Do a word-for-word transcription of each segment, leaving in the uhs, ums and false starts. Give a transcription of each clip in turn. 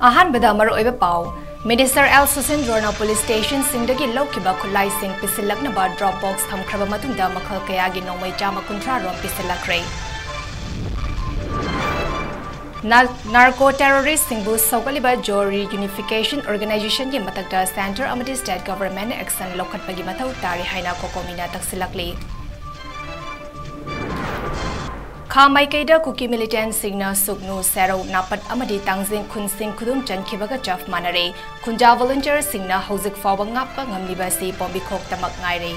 ꯑꯍꯥꯟꯕꯗ ꯃꯔꯨꯑꯣꯏꯕ ꯄꯥꯎ꯫ ꯃꯤꯅꯤꯁꯇꯔ ꯑꯦꯜ ꯁꯨꯁꯤꯟꯗ꯭ꯔꯣꯅ ꯄꯨꯂꯤꯁ ꯁ꯭ꯇꯦꯁꯟꯁꯤꯡꯗꯒꯤ ꯂꯧꯈꯤꯕ ꯈꯨꯠꯂꯥꯏꯁꯤꯡ ꯄꯤꯁꯤꯜꯂꯛꯅꯕ ꯗ꯭ꯔꯣꯞ ꯕꯣꯛꯁ ꯊꯝꯈ꯭ꯔꯕ ꯃꯇꯨꯡꯗ ꯃꯈꯜ ꯀꯌꯥꯒꯤ ꯅꯣꯡꯃꯩ ꯆꯥꯝꯃ ꯀꯨꯟꯊ꯭ꯔꯥ ꯔꯣꯝ ꯄꯤꯁꯤꯜꯂꯛꯈ꯭ꯔꯦ꯫ ꯅꯥ-, ꯅꯥꯔꯀꯣ ꯇꯦꯔꯣꯔꯤꯁ꯭ꯠꯁꯤꯡꯕꯨ ꯁꯧꯒꯠꯂꯤꯕ ꯖꯣ ꯔꯤꯌꯨꯅꯤꯐꯤꯀꯦꯁꯟ ꯑꯣꯔꯒꯅꯥꯏꯖꯦꯁꯟꯒꯤ ꯃꯊꯛꯇ ꯁꯦꯟꯇꯔ ꯑꯃꯗꯤ ꯁ꯭ꯇꯦꯠ ꯒꯚꯔꯟꯃꯦꯟꯠꯅ ꯑꯦꯛꯁꯟ ꯂꯧꯈꯠꯄꯒꯤ ꯃꯊꯧ ꯇꯥꯔꯤ ꯍꯥꯏꯅ ꯀꯣꯀꯣꯃꯤꯅ ꯇꯛꯁꯤꯜꯂꯛꯂꯤ꯫ ꯈꯥ ꯃꯥꯏꯀꯩꯗ ꯀꯨꯀꯤ ꯃꯤꯂꯤꯇꯦꯟꯠꯁꯤꯡꯅ ꯁꯨꯛꯅꯨ, ꯁꯦꯔꯧ, ꯅꯥꯄꯠ ꯑꯃꯗꯤ ꯇꯥꯡꯖꯤꯡ ꯈꯨꯟꯁꯤꯡ ꯈꯨꯗꯨꯝ ꯆꯟꯈꯤꯕꯒ ꯆꯞ ꯃꯥꯟꯅꯔꯦ꯫ ꯈꯨꯟꯖꯥ ꯚꯣꯂꯨꯟꯇꯤꯌꯔꯁꯤꯡꯅ ꯍꯧꯖꯤꯛ ꯐꯥꯎꯕ ꯉꯥꯛꯄ ꯉꯝꯂꯤꯕ ꯑꯁꯤ ꯄꯣꯝꯕꯤꯈꯣꯛꯇꯃꯛ ꯉꯥꯏꯔꯦ꯫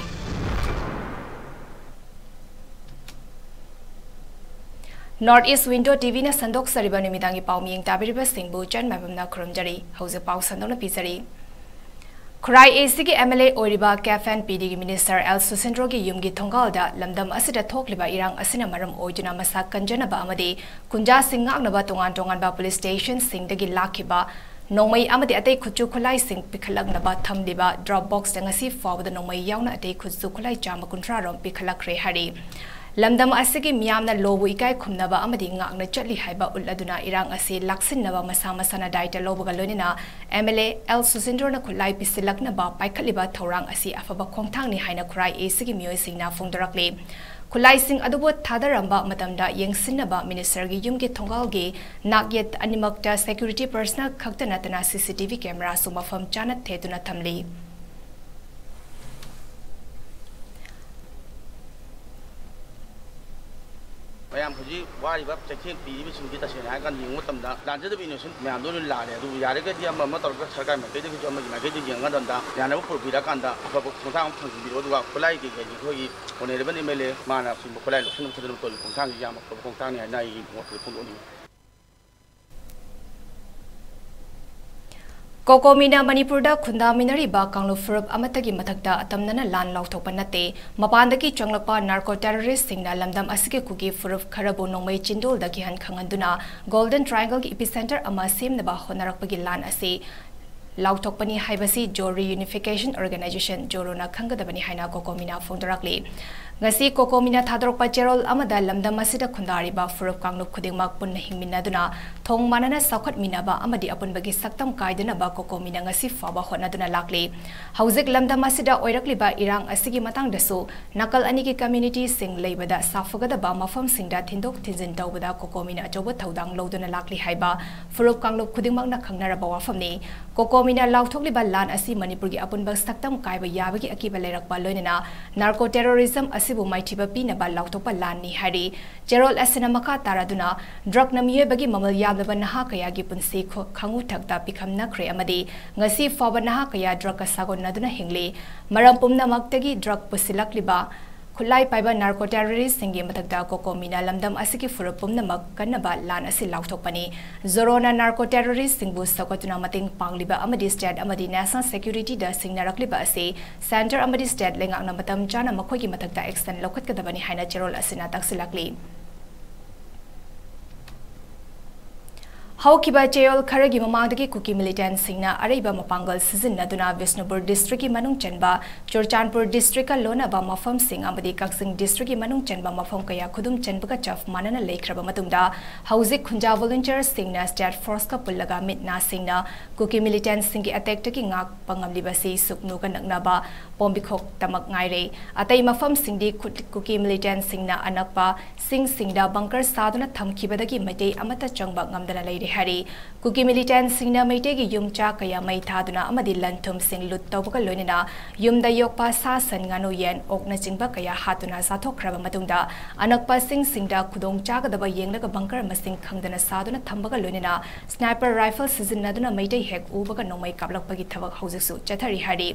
ꯅꯣꯔꯊ ꯏꯁ꯭ꯠ ꯋꯤꯟꯗꯣ ꯇꯤꯚꯤꯅ ꯁꯟꯗꯣꯛꯆꯔꯤꯕ ꯅꯨꯃꯤꯗꯥꯡꯒꯤ ꯄꯥꯎ ꯃꯤꯠꯌꯦꯡ ꯇꯥꯕꯤꯔꯤꯕꯁꯤꯡꯕꯨ ꯆꯟ ꯃꯥꯏꯕꯝꯅ ꯈꯨꯔꯨꯝꯖꯔꯤ꯫ ꯍꯧꯖꯤꯛ ꯄꯥꯎ ꯁꯟꯗꯣꯛꯅ ꯄꯤꯖꯔꯤ꯫ ꯈꯨꯔꯥꯏ ꯑꯦ ꯁꯤꯒꯤ ꯑꯦꯝ ꯑꯦꯜ ꯑꯦ ꯑꯣꯏꯔꯤꯕ ꯀꯦꯞ ꯑꯦꯟ ꯄꯤ ꯗꯤꯒꯤ ꯃꯤꯅꯤꯁꯇꯔ ꯑꯦꯜ ꯁꯨꯁꯤꯟꯗ꯭ꯔꯣꯒꯤ ꯌꯨꯝꯒꯤ ꯊꯣꯡꯒꯥꯜꯗ ꯂꯝꯗꯝ ꯑꯁꯤꯗ ꯊꯣꯛꯂꯤꯕ ꯏꯔꯥꯡ ꯑꯁꯤꯅ ꯃꯔꯝ ꯑꯣꯏꯗꯨꯅ ꯃꯁꯥ ꯀꯟꯖꯅꯕ ꯑꯃꯗꯤ ꯈꯨꯟꯖꯥꯁꯤꯡ ꯉꯥꯛꯅꯕ ꯇꯣꯉꯥꯟ ꯇꯣꯉꯥꯟꯕ ꯄꯨꯂꯤꯁ ꯁ꯭ꯇꯦꯁꯟꯁꯤꯡꯗꯒꯤ ꯂꯥꯛꯈꯤꯕ ꯅꯣꯡꯃꯩ ꯑꯃꯗꯤ ꯑꯇꯩ ꯈꯨꯠꯁꯨ ꯈꯨꯠꯂꯥꯏꯁꯤꯡ ꯄꯤꯈꯠꯂꯛꯅꯕ ꯊꯝꯂꯤꯕ ꯗ꯭ꯔꯣꯞ ꯕꯣꯛꯁꯇ ꯉꯁꯤ ꯐꯥꯎꯕꯗ ꯅꯣꯡꯃꯩ ꯌꯥꯎꯅ ꯑꯇꯩ ꯈꯨꯠꯁꯨ ꯈꯨꯠꯂꯥꯏ ꯆꯥꯝꯃ ꯀꯨꯟꯊ꯭ꯔꯥ ꯔꯣꯝ ꯄꯤꯈꯠꯂꯛꯈ꯭ꯔꯦ ꯍꯥꯏꯔꯤ꯫ ꯂꯝꯗꯝ ꯑꯁꯤꯒꯤ ꯃꯤꯌꯥꯝꯅ ꯂꯣꯕꯨ ꯏꯀꯥꯏ ꯈꯨꯝꯅꯕ ꯑꯃꯗꯤ ꯉꯥꯛꯅ ꯆꯠꯂꯤ ꯍꯥꯏꯕ ꯎꯠꯂꯗꯨꯅ ꯏꯔꯥꯡ ꯑꯁꯤ ꯂꯥꯛꯁꯤꯟꯅꯕ ꯃꯁꯥ ꯃꯁꯥꯅ ꯗꯥꯏꯇ ꯂꯧꯕꯒ ꯂꯣꯏꯅꯅ ꯑꯦꯝ ꯑꯦꯜ ꯑꯦ ꯑꯦꯜ ꯁꯨꯁꯤꯟꯗ꯭ꯔꯣꯅ ꯈꯨꯠꯂꯥꯏ ꯄꯤꯁꯤꯜꯂꯛꯅꯕ ꯄꯥꯏꯈꯠꯂꯤꯕ ꯊꯧꯔꯥꯡ ꯑꯁꯤ ꯑꯐꯕ ꯈꯣꯡꯊꯥꯡꯅꯤ ꯍꯥꯏꯅ ꯈꯨꯔꯥꯏ ꯑꯦ ꯁꯤꯒꯤ ꯃꯤꯑꯣꯏꯁꯤꯡꯅ ꯐꯣꯡꯗꯣꯔꯛꯂꯤ꯫ ꯈꯨꯠꯂꯥꯏꯁꯤꯡ ꯑꯗꯨꯕꯨ ꯊꯥꯗꯔꯝꯕ ꯃꯇꯝꯗ ꯌꯦꯡꯁꯤꯟꯅꯕ ꯃꯤꯅꯤꯁꯇꯔꯒꯤ ꯌꯨꯝꯒꯤ ꯊꯣꯡꯒꯥꯜꯒꯤ ꯅꯥꯛꯌꯦꯠ ꯑꯅꯤꯃꯛꯇ ꯁꯦꯀ꯭ꯌꯨꯔꯤꯇꯤ ꯄꯔꯁꯅꯦꯜ ꯈꯛꯇ ꯅꯠꯇꯅ ꯁꯤ ꯁꯤ ꯇꯤ ꯚꯤ ꯀꯦꯃꯦꯔꯥꯁꯨ ꯃꯐꯝ ꯆꯥꯅ ꯊꯦꯠꯇꯨꯅ ꯊꯝꯂꯤ꯫ ꯃꯌꯥꯝ ꯍꯧꯖꯤꯛ ꯋꯥꯔꯤꯕ ꯆꯩꯊꯦꯡ ꯄꯤꯔꯤꯕꯁꯤꯡꯁꯤ ꯇꯁꯦꯡꯅ ꯍꯥꯏꯔꯀꯥꯟꯗ ꯌꯦꯡꯕ ꯃꯇꯝꯗ ꯂꯥꯟꯖꯗꯕ ꯏꯅꯣꯁꯦꯟ ꯃꯌꯥꯝꯗꯣ ꯂꯣꯏꯅ ꯂꯥꯜꯂꯦ꯫ ꯑꯗꯨꯕꯨ ꯌꯥꯔꯒꯗꯤ ꯑꯃ ꯑꯃ ꯇꯧꯔꯒ ꯁꯔꯀꯥꯔ ꯃꯥꯏꯀꯩꯗꯒꯤꯁꯨ ꯑꯃꯒꯤ ꯃꯥꯏꯀꯩꯗꯒꯤ ꯌꯦꯡꯉ ꯃꯇꯝꯗ ꯌꯥꯅꯕ ꯄꯨꯔꯛꯄꯤꯔꯀꯥꯟꯗ ꯑꯐꯕ ꯈꯣꯡꯊꯥꯡ ꯑꯃ ꯊꯝꯖꯤꯟꯕꯤꯔꯛꯑꯣ꯫ ꯑꯗꯨꯒ ꯈꯨꯠꯂꯥꯏ ꯀꯩꯀꯩꯁꯤꯁꯨ ꯑꯩꯈꯣꯏꯒꯤ ꯑꯣꯅꯔꯦꯕꯜ ꯑꯦꯝ ꯑꯦꯜ ꯑꯦ ꯃꯥꯅ ꯑꯁꯤꯒꯨꯝꯕ ꯈꯨꯠꯂꯥꯏ ꯂꯧꯁꯤꯟꯅꯕ ꯈꯣꯠꯇꯅꯕ ꯇꯧꯔꯤꯕ ꯈꯣꯡꯊꯥꯡꯁꯤ ꯌꯥꯝꯅ ꯑꯐꯕ ꯈꯣꯡꯊꯥꯡꯅꯤ ꯍꯥꯏꯅ ꯑꯩꯒꯤ ꯃꯣꯠꯇꯗꯤ ꯐꯣꯡꯗꯣꯛꯅꯤꯡꯉꯤ꯫ ꯀꯣꯀꯣꯃꯤꯅ ꯃꯅꯤꯄꯨꯔꯗ ꯈꯨꯟꯗꯥꯃꯤꯟꯅꯔꯤꯕ ꯀꯥꯡꯂꯨꯞ ꯐꯨꯔꯨꯞ ꯑꯃꯠꯇꯒꯤ ꯃꯊꯛꯇ ꯑꯇꯝꯅꯅ ꯂꯥꯟ ꯂꯥꯎꯊꯣꯛꯄ ꯅꯠꯇꯦ꯫ ꯃꯄꯥꯟꯗꯒꯤ ꯆꯪꯂꯛꯄ ꯅꯥꯔꯀꯣ ꯇꯦꯔꯣꯔꯤꯁ꯭ꯠꯁꯤꯡꯅ ꯂꯝꯗꯝ ꯑꯁꯤꯒꯤ ꯀꯨꯀꯤ ꯐꯨꯔꯨꯞ ꯈꯔꯕꯨ ꯅꯣꯡꯃꯩ ꯆꯤꯟꯗꯣꯜꯗ ꯀꯤꯍꯟ ꯈꯪꯍꯟꯗꯨꯅ ꯒꯣꯜꯗꯟ ꯇ꯭ꯔꯥꯏꯌꯦꯡꯒꯜꯒꯤ ꯏꯄꯤꯁꯦꯟꯇꯔ ꯑꯃ ꯁꯦꯝꯅꯕ ꯍꯣꯠꯅꯔꯛꯄꯒꯤ ꯂꯥꯟ ꯑꯁꯤ ꯂꯥꯎꯊꯣꯛꯄꯅꯤ ꯍꯥꯏꯕꯁꯤ ꯖꯣ ꯔꯤꯌꯨꯅꯤꯐꯤꯀꯦꯁꯟ ꯑꯣꯔꯒꯅꯥꯏꯖꯦꯁꯟ, ꯖꯣꯔꯣꯅ ꯈꯪꯒꯗꯕꯅꯤ ꯍꯥꯏꯅ ꯀꯣꯀꯣꯃꯤꯅ ꯐꯣꯡꯗꯣꯔꯛꯂꯤ꯫ ꯉꯁꯤ ꯀꯣꯀꯣꯃꯤꯅ ꯊꯥꯗꯣꯔꯛꯄ ꯆꯦꯔꯣꯜ ꯑꯃꯗ ꯂꯝꯗꯝ ꯑꯁꯤꯗ ꯈꯨꯟꯗꯥꯔꯤꯕ ꯐꯨꯔꯨꯞ ꯀꯥꯡꯂꯨꯞ ꯈꯨꯗꯤꯡꯃꯛ ꯄꯨꯟꯅ ꯍꯤꯡꯃꯤꯟꯅꯗꯨꯅ ꯊꯣꯡ ꯃꯥꯟꯅꯅ ꯆꯥꯎꯈꯠꯃꯤꯟꯅꯕ ꯑꯃꯗꯤ ꯑꯄꯨꯟꯕꯒꯤ ꯁꯛꯇꯝ ꯀꯥꯏꯗꯅꯕ ꯀꯣꯀꯣꯃꯤꯅ ꯉꯁꯤ ꯐꯥꯎꯕ ꯍꯣꯠꯅꯗꯨꯅ ꯂꯥꯛꯂꯤ꯫ ꯍꯧꯖꯤꯛ ꯂꯝꯗꯝ ꯑꯁꯤꯗ ꯑꯣꯏꯔꯛꯂꯤꯕ ꯏꯔꯥꯡ ꯑꯁꯤꯒꯤ ꯃꯇꯥꯡꯗꯁꯨ ꯅꯥꯀꯜ ꯑꯅꯤꯒꯤ ꯀꯝꯃ꯭ꯌꯨꯅꯤꯇꯤꯁꯤꯡ ꯂꯩꯕꯗ ꯁꯥꯐꯒꯗꯕ ꯃꯐꯝꯁꯤꯡꯗ ꯊꯤꯟꯗꯣꯛ ꯊꯤꯟꯖꯤꯟ ꯇꯧꯕꯗ ꯀꯣꯀꯣꯃꯤꯅ ꯑꯆꯧꯕ ꯊꯧꯗꯥꯡ ꯂꯧꯗꯨꯅ ꯂꯥꯛꯂꯤ ꯍꯥꯏꯕ ꯐꯨꯔꯨꯞ ꯀꯥꯡꯂꯨꯞ ꯈꯨꯗꯤꯡꯃꯛꯅ ꯈꯪꯅꯔꯕ ꯋꯥꯐꯝꯅꯤ꯫ ꯀꯣꯀꯣꯃꯤꯅ ꯂꯥꯎꯊꯣꯛꯂꯤꯕ ꯂꯥꯟ ꯑꯁꯤ ꯃꯅꯤꯄꯨꯔꯒꯤ ꯑꯄꯨꯟꯕ ꯁꯛꯇꯝ ꯀꯥꯏꯕ ꯌꯥꯕꯒꯤ ꯑꯀꯤꯕ ꯂꯩꯔꯛꯄ ꯂꯣꯏꯅꯅ ꯅꯥꯔꯀꯣ ꯇꯦꯔꯣꯔꯤꯖꯝ ꯑꯁꯤꯕꯨ ꯃꯥꯏꯊꯤꯕ ꯄꯤꯅꯕ ꯂꯥꯎꯊꯣꯛꯄ ꯂꯥꯟꯅꯤ ꯍꯥꯏꯔꯤ꯫ ꯆꯦꯔꯣꯜ ꯑꯁꯤꯅ ꯃꯈꯥ ꯇꯥꯔꯗꯨꯅ, ꯗ꯭ꯔꯒꯅ ꯃꯤꯑꯣꯏꯕꯒꯤ ꯃꯃꯜ ꯌꯥꯝꯂꯕ ꯅꯍꯥ ꯀꯌꯥꯒꯤ ꯄꯨꯟꯁꯤ ꯈꯨ-, ꯈꯥꯉꯨꯊꯛꯇ ꯄꯤꯈꯝꯅꯈ꯭ꯔꯦ ꯑꯃꯗꯤ ꯉꯁꯤ ꯐꯥꯎꯕ ꯅꯍꯥ ꯀꯌꯥ ꯗ꯭ꯔꯒꯀ ꯁꯥꯒꯣꯟꯅꯗꯨꯅ ꯍꯤꯡꯂꯤ꯫ ꯃꯔꯝ ꯄꯨꯝꯅꯃꯛꯇꯒꯤ ꯗ꯭ꯔꯒ ꯄꯨꯁꯤꯜꯂꯛꯂꯤꯕ ꯈꯨꯠꯂꯥꯏ ꯄꯥꯏꯕ ꯅꯥꯔꯀꯣ ꯇꯦꯔꯣꯔꯤꯁꯁꯤꯡꯒꯤ ꯃꯊꯛꯇ ꯀꯣꯀꯣꯃꯤꯅ ꯂꯝꯗꯝ ꯑꯁꯤꯒꯤ ꯐꯨꯔꯨꯞ ꯄꯨꯝꯅꯃꯛ ꯀꯟꯅꯕ ꯂꯥꯟ ꯑꯁꯤ ꯂꯥꯎꯊꯣꯛꯄꯅꯤ꯫ ꯖꯣꯔꯣꯅ ꯅꯥꯔꯀꯣ ꯇꯦꯔꯣꯔꯤꯁꯁꯤꯡꯕꯨ ꯁꯧꯒꯠꯇꯨꯅ ꯃꯇꯦꯡ ꯄꯥꯡꯂꯤꯕ ꯑꯃꯗꯤ ꯁ꯭ꯇꯦꯠ ꯑꯃꯗꯤ ꯅꯦꯁꯅꯦꯜ ꯁꯦꯀ꯭ꯌꯨꯔꯤꯇꯤꯗ ꯁꯤꯡꯅꯔꯛꯂꯤꯕ ꯑꯁꯤ ꯁꯦꯟꯇꯔ ꯑꯃꯗꯤ ꯁ꯭ꯇꯦꯠ ꯂꯩꯉꯥꯛꯅ ꯃꯇꯝ ꯆꯥꯅ ꯃꯈꯣꯏꯒꯤ ꯃꯊꯛꯇ ꯑꯦꯛꯁꯟ ꯂꯧꯈꯠꯀꯗꯕꯅꯤ ꯍꯥꯏꯅ ꯆꯦꯔꯣꯜ ꯑꯁꯤꯅ ꯇꯥꯛꯁꯤꯜꯂꯛꯂꯤ꯫ ꯍꯧꯈꯤꯕ ꯆꯌꯣꯜ ꯈꯔꯒꯤ ꯃꯃꯥꯡꯗꯒꯤ ꯀꯨꯀꯤ ꯃꯤꯂꯤꯇꯦꯟꯠꯁꯤꯡꯅ ꯑꯔꯩꯕ ꯃꯄꯥꯡꯒꯜ ꯁꯤꯖꯤꯟꯅꯗꯨꯅ ꯕꯤꯁꯅꯨꯄꯨꯔ ꯗꯤꯁꯇ꯭ꯔꯤꯛꯀꯤ ꯃꯅꯨꯡ ꯆꯟꯕ ꯆꯨꯔꯆꯥꯟꯄꯨꯔ ꯗꯤꯁꯇ꯭ꯔꯤꯛꯀ ꯂꯣꯟꯅꯕ ꯃꯐꯝꯁꯤꯡ ꯑꯃꯗꯤ ꯀꯛꯆꯤꯡ ꯗꯤꯁꯇ꯭ꯔꯤꯛꯀꯤ ꯃꯅꯨꯡ ꯆꯟꯕ ꯃꯐꯝ ꯀꯌꯥ ꯈꯨꯗꯨꯝ ꯆꯟꯕꯒ ꯆꯞ ꯃꯥꯟꯅꯅ ꯂꯩꯈ꯭ꯔꯕ ꯃꯇꯨꯡꯗ, ꯍꯧꯖꯤꯛ ꯈꯨꯟꯖꯥ ꯚꯣꯂꯨꯟꯇꯤꯌꯔꯁꯤꯡꯅ ꯁ꯭ꯇꯦꯠ ꯐꯣꯔꯁꯀ ꯄꯨꯜꯂꯒ ꯃꯤꯠ ꯅꯥ ꯁꯤꯡꯅ ꯀꯨꯀꯤ ꯃꯤꯂꯤꯇꯦꯟꯠꯁꯤꯡꯒꯤ ꯑꯦꯇꯦꯛꯇꯒꯤ ꯉꯥꯛꯄ ꯉꯝꯂꯤꯕꯁꯤ ꯁꯨꯛꯅꯨꯒ ꯅꯛꯅꯕ ꯄꯣꯝꯕꯤꯈꯣꯛꯇꯃꯛ ꯉꯥꯏꯔꯦ꯫ ꯑꯇꯩ ꯃꯐꯝꯁꯤꯡꯗꯤ ꯈꯨꯠ-, ꯀꯨꯀꯤ ꯃꯤꯂꯤꯇꯦꯟꯠꯁꯤꯡꯅ ꯑꯅꯛꯄ ꯁꯤꯡꯁꯤꯡꯗ ꯕꯪꯀꯔ ꯁꯥꯗꯨꯅ ꯊꯝꯈꯤꯕꯗꯒꯤ ꯃꯩꯇꯩ ꯑꯃꯠꯇ ꯆꯪꯕ ꯉꯝꯗꯅ ꯂꯩꯔꯦ ꯍꯥꯏꯔꯤ꯫ ꯀꯨꯀꯤ ꯃꯤꯂꯤꯇꯦꯟꯠꯁꯤꯡꯅ ꯃꯩꯇꯩꯒꯤ ꯌꯨꯝ ꯆꯥ ꯀꯌꯥ ꯃꯩ ꯊꯥꯗꯨꯅ ꯑꯃꯗꯤ ꯂꯟ ꯊꯨꯝꯁꯤꯡ ꯂꯨꯠ ꯇꯧꯕꯒ ꯂꯣꯏꯅꯅ ꯌꯨꯝꯗ ꯌꯣꯛꯄ ꯁꯥ ꯁꯟ, ꯉꯥꯅꯨ ꯌꯦꯟ, ꯑꯣꯛꯅꯆꯤꯡꯕ ꯀꯌꯥ ꯍꯥꯠꯇꯨꯅ ꯆꯥꯊꯣꯛꯈ꯭ꯔꯕ ꯃꯇꯨꯡꯗ, ꯑꯅꯛꯄ ꯁꯤꯡꯁꯤꯡꯗ ꯈꯨꯗꯣꯡ ꯆꯥꯒꯗꯕ ꯌꯦꯡꯂꯒ ꯕꯪꯀꯔ ꯃꯁꯤꯡ ꯈꯪꯗꯅ ꯁꯥꯗꯨꯅ ꯊꯝꯕꯒ ꯂꯣꯏꯅꯅ ꯁ꯭ꯅꯥꯏꯄꯔ ꯔꯥꯏꯐꯜ ꯁꯤꯖꯤꯟꯅꯗꯨꯅ ꯃꯩꯇꯩ ꯍꯦꯛ ꯎꯕꯒ ꯅꯣꯡꯃꯩ ꯀꯥꯞꯂꯛꯄꯒꯤ ꯊꯕꯛ ꯍꯧꯖꯤꯛꯁꯨ ꯆꯠꯊꯔꯤ ꯍꯥꯏꯔꯤ꯫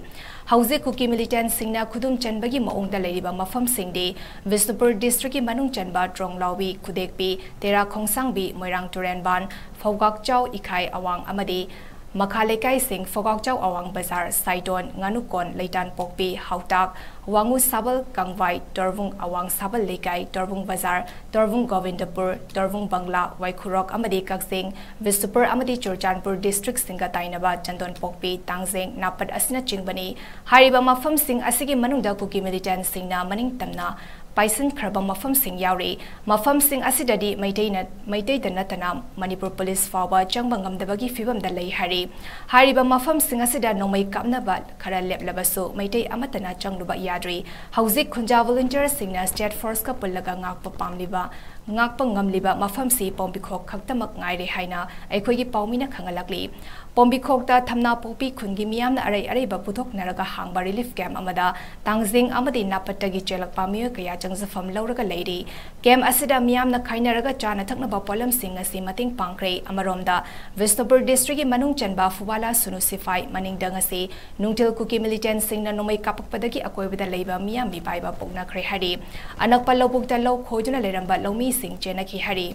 ꯍꯧꯖꯤꯛ ꯀꯨꯀꯤ ꯃꯤꯂꯤꯇꯦꯟꯠꯁꯤꯡꯅ ꯈꯨꯗꯨꯝ ꯆꯟꯕꯒꯤ ꯃꯑꯣꯡꯗ ꯂꯩꯔꯤꯕ ꯃꯐꯝꯁꯤꯡꯗꯤ ꯕꯤꯁꯅꯨꯄꯨꯔ ꯗꯤꯁꯇ꯭ꯔꯤꯛꯀꯤ ꯃꯅꯨꯡ ꯆꯟꯕ ꯇ꯭ꯔꯣꯡꯂꯥꯎꯕꯤ, ꯈꯨꯗꯦꯛꯄꯤ, ꯇꯦꯔꯥ ꯈꯣꯡꯁꯥꯡꯕꯤ, ꯃꯣꯏꯔꯥꯡ ꯇꯨꯔꯦꯟꯕꯥꯟ, ꯐꯧꯒꯥꯛꯆꯥꯎ, ꯏꯈꯥꯏ ꯑꯋꯥꯡ ꯑꯃꯗꯤ ꯃꯈꯥ ꯂꯩꯀꯥꯏꯁꯤꯡ ꯐꯣꯒꯥꯛꯆꯥꯎ ꯑꯋꯥꯡ ꯕꯖꯥꯔ, ꯁꯥꯏꯗꯣꯟ, ꯉꯥꯅꯨꯀꯣꯟ, ꯂꯩꯇꯥꯟꯄꯣꯛꯄꯤ, ꯍꯥꯎꯇꯥꯛ, ꯋꯥꯉꯨ ꯁꯥꯕꯜ ꯀꯪꯕꯥꯏ, ꯇꯣꯔꯕꯨꯡ ꯑꯋꯥꯡ ꯁꯥꯕꯜ ꯂꯩꯀꯥꯏ, ꯇꯣꯔꯕꯨꯡ ꯕꯖꯥꯔ, ꯇꯣꯔꯕꯨꯡ ꯒꯣꯕꯤꯟꯗꯄꯨꯔ, ꯇꯣꯔꯕꯨꯡ ꯕꯪꯂꯥ, ꯋꯥꯏꯈꯨꯔꯣꯛ ꯑꯃꯗꯤ ꯀꯛꯆꯤꯡ, ꯕꯤꯁꯅꯨꯄꯨꯔ ꯑꯃꯗꯤ ꯆꯨꯔꯆꯥꯟꯄꯨꯔ districtꯁꯤꯡꯒ ꯇꯥꯏꯅꯕ ꯆꯟꯗꯣꯟꯄꯣꯛꯄꯤ, ꯇꯥꯡꯖꯦꯡ, ꯅꯥꯄꯠ ꯑꯁꯤꯅꯆꯤꯡꯕꯅꯤ꯫ ꯍꯥꯏꯔꯤꯕ ꯃꯐꯝꯁꯤꯡ ꯑꯁꯤꯒꯤ ꯃꯅꯨꯡꯗ ꯀꯨꯀꯤ militantꯁꯤꯡꯅ ꯃꯅꯤꯡ ꯇꯝꯅ ꯄꯥꯏꯁꯤꯟꯈ꯭ꯔꯕ ꯃꯐꯝꯁꯤꯡ ꯌꯥꯎꯔꯤ꯫ ꯃꯐꯝꯁꯤꯡ ꯑꯁꯤꯗꯗꯤ ꯃꯩꯇꯩꯅ, ꯃꯩꯇꯩꯗ ꯅꯠꯇꯅ ꯃꯅꯤꯄꯨꯔ ꯄꯨꯂꯤꯁ ꯐꯥꯎꯕ ꯆꯪꯕ ꯉꯝꯗꯕꯒꯤ ꯐꯤꯕꯝꯗ ꯂꯩ ꯍꯥꯏꯔꯤ꯫ ꯍꯥꯏꯔꯤꯕ ꯃꯐꯝꯁꯤꯡ ꯑꯁꯤꯗ ꯅꯣꯡꯃꯩ ꯀꯥꯞꯅꯕ ꯈꯔ ꯂꯦꯞꯂꯕꯁꯨ ꯃꯩꯇꯩ ꯑꯃꯠꯇꯅ ꯆꯪꯂꯨꯕ ꯌꯥꯗ꯭ꯔꯤ꯫ ꯍꯧꯖꯤꯛ ꯈꯨꯟꯖꯥ volunteerꯁꯤꯡꯅ state forceꯀ ꯄꯨꯜꯂꯒ ꯉꯥꯛꯄ ꯄꯥꯝꯂꯤꯕ, ꯉꯥꯛꯄ ꯉꯝꯂꯤꯕ ꯃꯐꯝꯁꯤ ꯄꯣꯝꯕꯤꯈꯣꯛ ꯈꯛꯇꯃꯛ ꯉꯥꯏꯔꯦ ꯍꯥꯏꯅ ꯑꯩꯈꯣꯏꯒꯤ ꯄꯥꯎꯃꯤꯅ ꯈꯪꯍꯜꯂꯛꯂꯤ꯫ ꯄꯣꯝꯕꯤꯈꯣꯛꯇ ꯊꯝꯅꯥꯄꯣꯛꯄꯤ ꯈꯨꯟꯒꯤ ꯃꯤꯌꯥꯝꯅ ꯑꯔꯩ ꯑꯔꯩꯕ ꯄꯨꯊꯣꯛꯅꯔꯒ ꯍꯥꯡꯕ relief camp ꯑꯃꯗ ꯇꯥꯡꯖꯤꯡ ꯑꯃꯗꯤ ꯅꯥꯄꯠꯇꯒꯤ ꯆꯦꯜꯂꯛꯄ ꯃꯤꯑꯣꯏ ꯀꯌꯥ ꯆꯪꯖꯐꯝ ꯂꯧꯔꯒ ꯂꯩꯔꯤ꯫ Camp ꯑꯁꯤꯗ ꯃꯤꯌꯥꯝꯅ ꯈꯥꯏꯅꯔꯒ ꯆꯥꯅ ꯊꯛꯅꯕ ꯄꯣꯠꯂꯝꯁꯤꯡ ꯑꯁꯤ ꯃꯇꯦꯡ ꯄꯥꯡꯈ꯭ꯔꯦ꯫ ꯑꯃꯔꯣꯝꯗ, ꯕꯤꯁꯅꯨꯄꯨꯔ districtꯀꯤ ꯃꯅꯨꯡ ꯆꯟꯕ ꯐꯨꯕꯥꯂꯥ ꯁꯨꯅꯨ ꯁꯤꯐꯥꯏ ꯃꯅꯤꯡꯗ ꯉꯁꯤ ꯅꯨꯡꯊꯤꯜ ꯀꯨꯀꯤ militantꯁꯤꯡꯅ ꯅꯣꯡꯃꯩ ꯀꯥꯞꯄꯛꯄꯗꯒꯤ ꯑꯀꯣꯏꯕꯗ ꯂꯩꯕ ꯃꯤꯌꯥꯝ ꯃꯤꯄꯥꯏꯕ ꯄꯣꯛꯅꯈ꯭ꯔꯦ ꯍꯥꯏꯔꯤ꯫ ꯑꯅꯛꯄ ꯂꯧꯕꯨꯛꯇ ꯂꯧ ꯈꯣꯏꯗꯨꯅ ꯂꯩꯔꯝꯕ ꯂꯧꯃꯤꯁꯤꯡ ꯆꯦꯟꯅꯈꯤ ꯍꯥꯏꯔꯤ꯫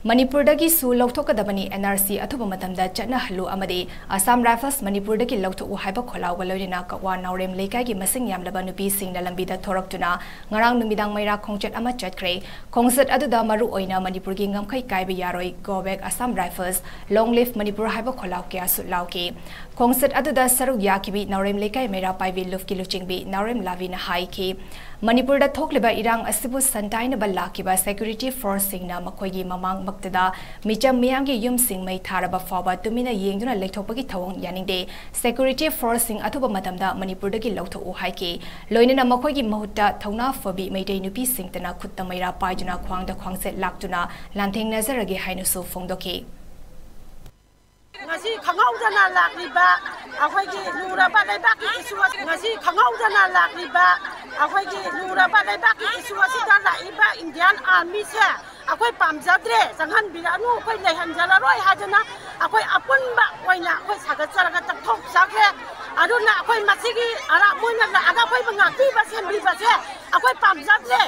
ꯃꯅꯤꯄꯨꯔꯗꯒꯤꯁꯨ ꯂꯧꯊꯣꯛꯀꯗꯕꯅꯤ, NRC ꯑꯊꯨꯕ ꯃꯇꯝꯗ ꯆꯠꯅꯍꯜꯂꯨ ꯑꯃꯗꯤ Assam Rifles ꯃꯅꯤꯄꯨꯔꯗꯒꯤ ꯂꯧꯊꯣꯛꯎ ꯍꯥꯏꯕ ꯈꯣꯜꯂꯥꯎꯒ ꯂꯣꯏꯅꯅ ꯀꯛꯋꯥ ꯅꯥꯎꯔꯦꯝ ꯂꯩꯀꯥꯏꯒꯤ ꯃꯁꯤꯡ ꯌꯥꯝꯂꯕ ꯅꯨꯄꯤꯁꯤꯡꯅ ꯂꯝꯕꯤꯗ ꯊꯣꯔꯛꯇꯨꯅ ꯉꯔꯥꯡ ꯅꯨꯃꯤꯗꯥꯡ ꯃꯩꯔꯥ ꯈꯣꯡꯆꯠ ꯑꯃ ꯆꯠꯈ꯭ꯔꯦ꯫ ꯈꯣꯡꯆꯠ ꯑꯗꯨꯗ ꯃꯔꯨ ꯑꯣꯏꯅ ꯃꯅꯤꯄꯨꯔꯒꯤ ꯉꯝꯈꯩ ꯀꯥꯏꯕ ꯌꯥꯔꯣꯏ, Go back Assam Rifles, Long live Manipur ꯍꯥꯏꯕ ꯈꯣꯜꯂꯥꯎ ꯀꯌꯥꯁꯨ ꯂꯥꯎꯈꯤ꯫ ꯈꯣꯡꯆꯠ ꯑꯗꯨꯗ ꯁꯔꯨꯛ ꯌꯥꯈꯤꯕꯤ ꯅꯥꯎꯔꯦꯝ ꯂꯩꯀꯥꯏ ꯃꯩꯔꯥ ꯄꯥꯏꯕꯤ ꯂꯨꯞꯀꯤ ꯂꯨꯆꯤꯡꯕꯤ ꯅꯥꯎꯔꯦꯝ ꯂꯥꯕꯤꯅ ꯍꯥꯏꯈꯤ, ꯃꯅꯤꯄꯨꯔꯗ ꯊꯣꯛꯂꯤꯕ ꯏꯔꯥꯡ ꯑꯁꯤꯕꯨ ꯁꯟꯇꯥꯏꯅꯕ ꯂꯥꯛꯈꯤꯕ security forceꯁꯤꯡꯅ ꯃꯈꯣꯏꯒꯤ ꯃꯃꯥꯡꯃꯛꯇꯗ ꯃꯤꯆꯝ ꯃꯤꯌꯥꯝꯒꯤ ꯌꯨꯝꯁꯤꯡ ꯃꯩ ꯊꯥꯔꯕ ꯐꯥꯎꯕ ꯇꯨꯃꯤꯟꯅ ꯌꯦꯡꯗꯨꯅ ꯂꯩꯊꯣꯛꯄꯒꯤ ꯊꯧꯑꯣꯡ ꯌꯥꯅꯤꯡꯗꯦ꯫ Security forceꯁꯤꯡ ꯑꯊꯨꯕ ꯃꯇꯝꯗ ꯃꯅꯤꯄꯨꯔꯗꯒꯤ ꯂꯧꯊꯣꯛꯎ ꯍꯥꯏꯈꯤ꯫ ꯂꯣꯏꯅꯅ ꯃꯈꯣꯏꯒꯤ ꯃꯍꯨꯠꯇ ꯊꯧꯅꯥ ꯐꯕꯤ ꯃꯩꯇꯩ ꯅꯨꯄꯤꯁꯤꯡꯇꯅ ꯈꯨꯠꯇ ꯃꯩꯔꯥ ꯄꯥꯏꯗꯨꯅ ꯈ꯭ꯋꯥꯡꯗ ꯈ꯭ꯋꯥꯡꯆꯦꯠ ꯂꯥꯛꯇꯨꯅ ꯂꯥꯟꯊꯦꯡꯅꯖꯔꯒꯦ ꯍꯥꯏꯅꯁꯨ ꯐꯣꯡꯗꯣꯛꯈꯤ꯫ ꯉꯁꯤ ꯈꯪꯍꯧꯗꯅ ꯂꯥꯛꯂꯤꯕ ꯑꯩꯈꯣꯏꯒꯤ ꯂꯨꯔꯕ ꯂꯩꯕꯥꯛꯀꯤ issue ꯑꯁꯤ, ꯉꯁꯤ ꯈꯪꯍꯧꯗꯅ ꯂꯥꯛꯂꯤꯕ ꯑꯩꯈꯣꯏꯒꯤ ꯂꯨꯔꯕ ꯂꯩꯕꯥꯛꯀꯤ issue ꯑꯁꯤꯗ ꯂꯥꯛꯏꯕ Indian Armyꯁꯦ ꯑꯩꯈꯣꯏ ꯄꯥꯝꯖꯗ꯭ꯔꯦ, ꯆꯪꯍꯟꯕꯤꯔꯛꯑꯅꯨ, ꯑꯩꯈꯣꯏ ꯂꯩꯍꯟꯖꯔꯔꯣꯏ ꯍꯥꯏꯗꯅ ꯑꯩꯈꯣꯏ ꯑꯄꯨꯟꯕ ꯑꯣꯏꯅ ꯑꯩꯈꯣꯏ ꯁꯥꯒꯠꯆꯔꯒ ꯇꯛꯊꯣꯛ ꯆꯥꯈ꯭ꯔꯦ꯫ ꯑꯗꯨꯅ ꯑꯩꯈꯣꯏ ꯃꯁꯤꯒꯤ ꯑꯔꯥ-, ꯃꯣꯏꯅ ꯂꯥꯛꯑꯒ ꯑꯩꯈꯣꯏꯕꯨ ꯉꯥꯛꯄꯤꯕ, ꯁꯦꯝꯕꯤꯕꯁꯦ ꯑꯩꯈꯣꯏ ꯄꯥꯝꯖꯗ꯭ꯔꯦ꯫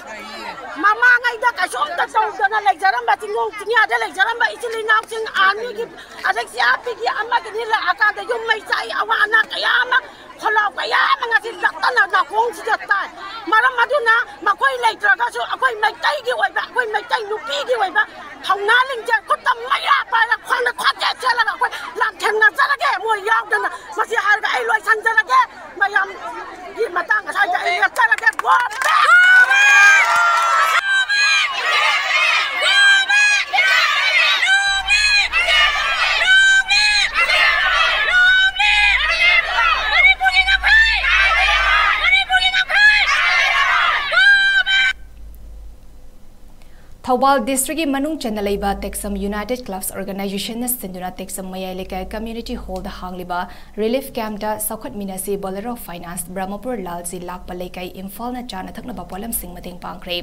ꯃꯃꯥꯡꯉꯩꯗ ꯀꯩꯁꯨꯝꯇ ꯇꯧꯗꯅ ꯂꯩꯖꯔꯝꯕ, ꯆꯤꯡꯈꯣꯡ ꯆꯤꯡꯌꯥꯗ ꯂꯩꯖꯔꯝꯕ ꯏꯆꯤꯜ ꯏꯅꯥꯎꯁꯤꯡ, ꯑꯥꯔꯃꯤꯒꯤ, ꯑꯗꯩ ꯁꯤ ꯑꯥꯔ ꯄꯤꯒꯤ ꯑꯃꯒꯤꯅꯤ ꯂꯥꯛꯑꯀꯥꯟꯗ ꯌꯨꯝ ꯃꯩ ꯆꯥꯛꯏ, ꯑꯋꯥ ꯑꯅꯥ ꯀꯌꯥ ꯑꯃ, ꯈꯣꯜꯂꯥꯎ ꯀꯌꯥ ꯑꯃ ꯉꯁꯤ ꯂꯛꯇꯅ ꯅꯥꯀꯣꯡꯁꯤꯗ ꯇꯥꯏ꯫ ꯃꯔꯝ ꯑꯗꯨꯅ ꯃꯈꯣꯏ ꯂꯩꯇ꯭ꯔꯒꯁꯨ ꯑꯩꯈꯣꯏ ꯃꯩꯇꯩꯒꯤ ꯑꯣꯏꯕ, ꯑꯩꯈꯣꯏ ꯃꯩꯇꯩ ꯅꯨꯄꯤꯒꯤ ꯑꯣꯏꯕ ꯊꯧꯅꯥ ꯂꯤꯡꯖꯦꯜ, ꯈꯨꯠꯇ ꯃꯩꯔꯥ ꯄꯥꯏꯔ, ꯈꯣꯡꯗ ꯈ꯭ꯋꯥꯡꯖꯦ ꯆꯦꯜꯂꯒ ꯑꯩꯈꯣꯏ ꯂꯥꯟꯊꯦꯡꯅꯖꯔꯒꯦ ꯃꯣꯏ ꯌꯥꯎꯗꯅ꯫ ꯃꯁꯤ ꯍꯥꯏꯔꯒ ꯑꯩ ꯂꯣꯏꯁꯤꯟꯖꯔꯒꯦ꯫ ꯃꯌꯥꯝꯒꯤ ꯃꯇꯥꯡ ꯑꯁ꯭ꯋꯥꯏꯗ ꯑꯩ ꯂꯦꯞꯆꯔꯒꯦ꯫ Go back! ꯊꯧꯕꯥꯜ ꯗꯤꯁꯇ꯭ꯔꯤꯛꯀꯤ ꯃꯅꯨꯡ ꯆꯟꯅ ꯂꯩꯕ ꯇꯦꯛꯁꯝ ꯌꯨꯅꯥꯏꯇꯦꯠ ꯀ꯭ꯂꯕꯁ ꯑꯣꯔꯒꯅꯥꯏꯖꯦꯁꯟꯅ ꯁꯤꯟꯗꯨꯅ ꯇꯦꯛꯁꯝ ꯃꯌꯥꯏ ꯂꯩꯀꯥꯏ ꯀꯝꯃ꯭ꯌꯨꯅꯤꯇꯤ ꯍꯣꯜꯗ ꯍꯥꯡꯂꯤꯕ ꯔꯤꯂꯤꯐ ꯀꯦꯝꯞꯇ ꯆꯥꯎꯈꯠꯃꯤꯟꯅꯁꯤ ꯕꯣꯂꯦꯔꯣ ꯐꯥꯏꯅꯥꯟꯁ, ꯕ꯭ꯔꯍꯃꯄꯨꯔ ꯂꯥꯜꯖꯤ ꯂꯥꯛꯄ ꯂꯩꯀꯥꯏ, ꯏꯝꯐꯥꯜꯅ ꯆꯥꯅ ꯊꯛꯅꯕ ꯄꯣꯠꯂꯝꯁꯤꯡ ꯃꯇꯦꯡ ꯄꯥꯡꯈ꯭ꯔꯦ꯫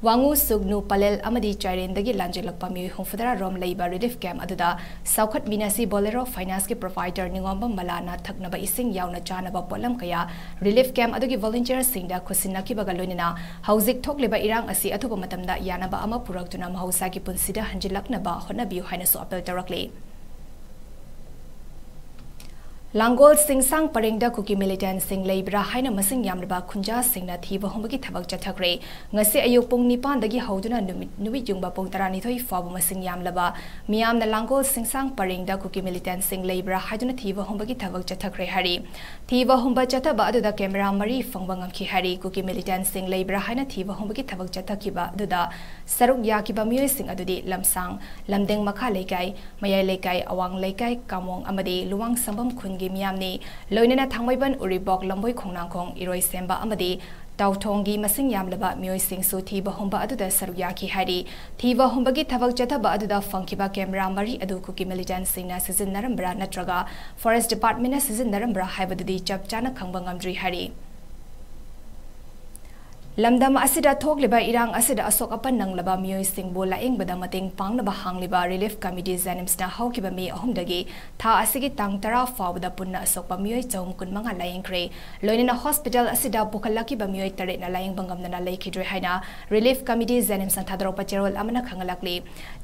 ꯋꯥꯉꯨ, ꯁꯨꯒꯅꯨ, ꯄꯂꯦꯜ ꯑꯃꯗꯤ ꯆꯥꯏꯔꯦꯟꯗꯒꯤ ꯂꯥꯟꯖꯦꯜꯂꯛꯄ ꯃꯤꯑꯣꯏ ꯍꯨꯝꯐꯨꯇꯔꯥ ꯔꯣꯝ ꯂꯩꯕ ꯔꯤꯂꯤꯐ ꯀꯦꯝꯞ ꯑꯗꯨꯗ ꯆꯥꯎꯈꯠꯃꯤꯟꯅꯁꯤ ꯕꯣꯂꯦꯔꯣ ꯐꯥꯏꯅꯥꯟꯁꯀꯤ ꯄ꯭ꯔꯣꯚꯥꯏꯗꯔ ꯅꯤꯉꯣꯝꯕꯝ ꯃꯂꯥꯅ ꯊꯛꯅꯕ ꯏꯁꯤꯡ ꯌꯥꯎꯅ ꯆꯥꯅꯕ ꯄꯣꯠꯂꯝ ꯀꯌꯥ ꯔꯤꯂꯤꯐ ꯀꯦꯝꯞ ꯑꯗꯨꯒꯤ ꯚꯣꯂꯨꯟꯇꯤꯌꯔꯁꯤꯡꯗ ꯈꯨꯠꯁꯤꯟꯅꯈꯤꯕꯒ ꯂꯣꯏꯅꯅ ꯍꯧꯖꯤꯛ ꯊꯣꯛꯂꯤꯕ ꯏꯔꯥꯡ ꯑꯁꯤ ꯑꯊꯨꯕ ꯃꯇꯝꯗ ꯌꯥꯅꯕ ꯑꯃ ꯄꯨꯔꯛꯇꯨꯅ ꯃꯍꯧꯁꯥꯒꯤ ꯄꯨꯟꯁꯤꯗ ꯍꯟꯖꯤꯜꯂꯛꯅꯕ ꯍꯣꯠꯅꯕꯤꯌꯨ ꯍꯥꯏꯅꯁꯨ ꯑꯄꯤꯜ ꯇꯧꯔꯛꯂꯤ꯫ ꯂꯥꯡꯒꯣꯜ ꯆꯤꯡꯁꯥꯡ ꯄꯔꯦꯡꯗ ꯀꯨꯀꯤ ꯃꯤꯂꯤꯇꯦꯟꯠꯁꯤꯡ ꯂꯩꯕ꯭ꯔꯥ ꯍꯥꯏꯅ ꯃꯁꯤꯡ ꯌꯥꯝꯂꯕ ꯈꯨꯟꯖꯥꯁꯤꯡꯅ ꯊꯤꯕ ꯍꯨꯝꯕꯒꯤ ꯊꯕꯛ ꯆꯠꯊꯈ꯭ꯔꯦ꯫ ꯉꯁꯤ ꯑꯌꯨꯛ ꯄꯨꯡ ꯅꯤꯄꯥꯟꯗꯒꯤ ꯍꯧꯗꯨꯅ ꯅꯨꯃꯤꯠ, ꯅꯨꯃꯤꯠ ꯌꯨꯡꯕ ꯄꯨꯡ ꯇꯔꯥꯅꯤꯊꯣꯏ ꯐꯥꯎꯕ ꯃꯁꯤꯡ ꯌꯥꯝꯂꯕ ꯃꯤꯌꯥꯝꯅ ꯂꯥꯡꯒꯣꯜ ꯆꯤꯡꯁꯥꯡ ꯄꯔꯦꯡꯗ ꯀꯨꯀꯤ ꯃꯤꯂꯤꯇꯦꯟꯠꯁꯤꯡ ꯂꯩꯕ꯭ꯔꯥ ꯍꯥꯏꯗꯨꯅ ꯊꯤꯕ ꯍꯨꯝꯕꯒꯤ ꯊꯕꯛ ꯆꯠꯊꯈ꯭ꯔꯦ ꯍꯥꯏꯔꯤ꯫ ꯊꯤꯕ ꯍꯨꯝꯕ ꯆꯠꯊꯕ ꯑꯗꯨꯗ ꯀꯦꯃꯦꯔꯥ ꯃꯔꯤ ꯐꯪꯕ ꯉꯝꯈꯤ ꯍꯥꯏꯔꯤ꯫ ꯀꯨꯀꯤ ꯃꯤꯂꯤꯇꯦꯟꯠꯁꯤꯡ ꯂꯩꯕ꯭ꯔꯥ ꯍꯥꯏꯅ ꯊꯤꯕ ꯍꯨꯝꯕꯒꯤ ꯊꯕꯛ ꯆꯠꯊꯈꯤꯕ ꯑꯗꯨꯗ ꯁꯔꯨꯛ ꯌꯥꯈꯤꯕ ꯃꯤꯑꯣꯏꯁꯤꯡ ꯑꯗꯨꯗꯤ ꯂꯝꯁꯥꯡ, ꯂꯝꯗꯦꯡ ꯃꯈꯥ ꯂꯩꯀꯥꯏ, ꯃꯌꯥꯏ ꯂꯩꯀꯥꯏ, ꯑꯋꯥꯡ ꯂꯩꯀꯥꯏ, ꯀꯥꯃꯣꯡ ꯑꯃꯗꯤ ꯂꯨꯋꯥꯡ ꯁꯝꯕꯝ ꯈꯨꯟꯒꯤ ꯃꯤꯌꯥꯝꯅꯤ꯫ ꯂꯣꯏꯅꯅ ꯊꯥꯡꯃꯩꯕꯟ, ꯎꯔꯤꯄꯣꯛ, ꯂꯝꯕꯣꯏ ꯈꯣꯡꯅꯥꯡꯈꯣꯡ, ꯏꯔꯣꯏꯁꯦꯝꯕ ꯑꯃꯗꯤ ꯇꯥꯎꯊꯣꯡꯒꯤ ꯃꯁꯤꯡ ꯌꯥꯝꯂꯕ ꯃꯤꯑꯣꯏꯁꯤꯡꯁꯨ ꯊꯤꯕ ꯍꯨꯝꯕ ꯑꯗꯨꯗ ꯁꯔꯨꯛ ꯌꯥꯈꯤ ꯍꯥꯏꯔꯤ꯫ ꯊꯤꯕ ꯍꯨꯝꯕꯒꯤ ꯊꯕꯛ ꯆꯠꯊꯕ ꯑꯗꯨꯗ ꯐꯪꯈꯤꯕ ꯀꯦꯃꯦꯔꯥ ꯃꯔꯤ ꯑꯗꯨ ꯀꯨꯀꯤ ꯃꯤꯂꯤꯇꯦꯟꯠꯁꯤꯡꯅ ꯁꯤꯖꯤꯟꯅꯔꯝꯕ꯭ꯔꯥ ꯅꯠꯇ꯭ꯔꯒ ꯐꯣꯔꯦꯁꯠ ꯗꯤꯄꯥꯔꯠꯃꯦꯟꯠꯅ ꯁꯤꯖꯤꯟꯅꯔꯝꯕ꯭ꯔꯥ ꯍꯥꯏꯕꯗꯨꯗꯤ ꯆꯞ ꯆꯥꯅ ꯈꯪꯕ ꯉꯝꯗ꯭ꯔꯤ ꯍꯥꯏꯔꯤ꯫ ꯂꯝꯗꯝ ꯑꯁꯤꯗ ꯊꯣꯛꯂꯤꯕ ꯏꯔꯥꯡ ꯑꯁꯤꯗ ꯑꯁꯣꯛ ꯑꯄꯟ ꯅꯪꯂꯕ ꯃꯤꯑꯣꯏꯁꯤꯡꯕꯨ ꯂꯥꯌꯦꯡꯕꯗ ꯃꯇꯦꯡ ꯄꯥꯡꯅꯕ ꯍꯥꯡꯂꯤꯕ Relief Committee JNIMSꯅ ꯍꯧꯈꯤꯕ ꯃꯦ ꯑꯍꯨꯝꯗꯒꯤ ꯊꯥ ꯑꯁꯤꯒꯤ ꯇꯥꯡ ꯇꯔꯥ ꯐꯥꯎꯕꯗ ꯄꯨꯟꯅ ꯑꯁꯣꯛꯄ ꯃꯤꯑꯣꯏ ꯆꯍꯨꯝ ꯀꯨꯟꯃꯉꯥ ꯂꯥꯌꯦꯡꯈ꯭ꯔꯦ꯫ ꯂꯣꯏꯅꯅ hospital ꯑꯁꯤꯗ ꯄꯨꯈꯠꯂꯛꯈꯤꯕ ꯃꯤꯑꯣꯏ ꯇꯔꯦꯠꯅ ꯂꯥꯌꯦꯡꯕ ꯉꯝꯗꯅ ꯂꯩꯈꯤꯗ꯭ꯔꯦ ꯍꯥꯏꯅ Relief Committee JNIMSꯅ ꯊꯥꯗꯣꯔꯛꯄ ꯆꯦꯔꯣꯜ ꯑꯃꯅ ꯈꯪꯍꯜꯂꯛꯂꯤ꯫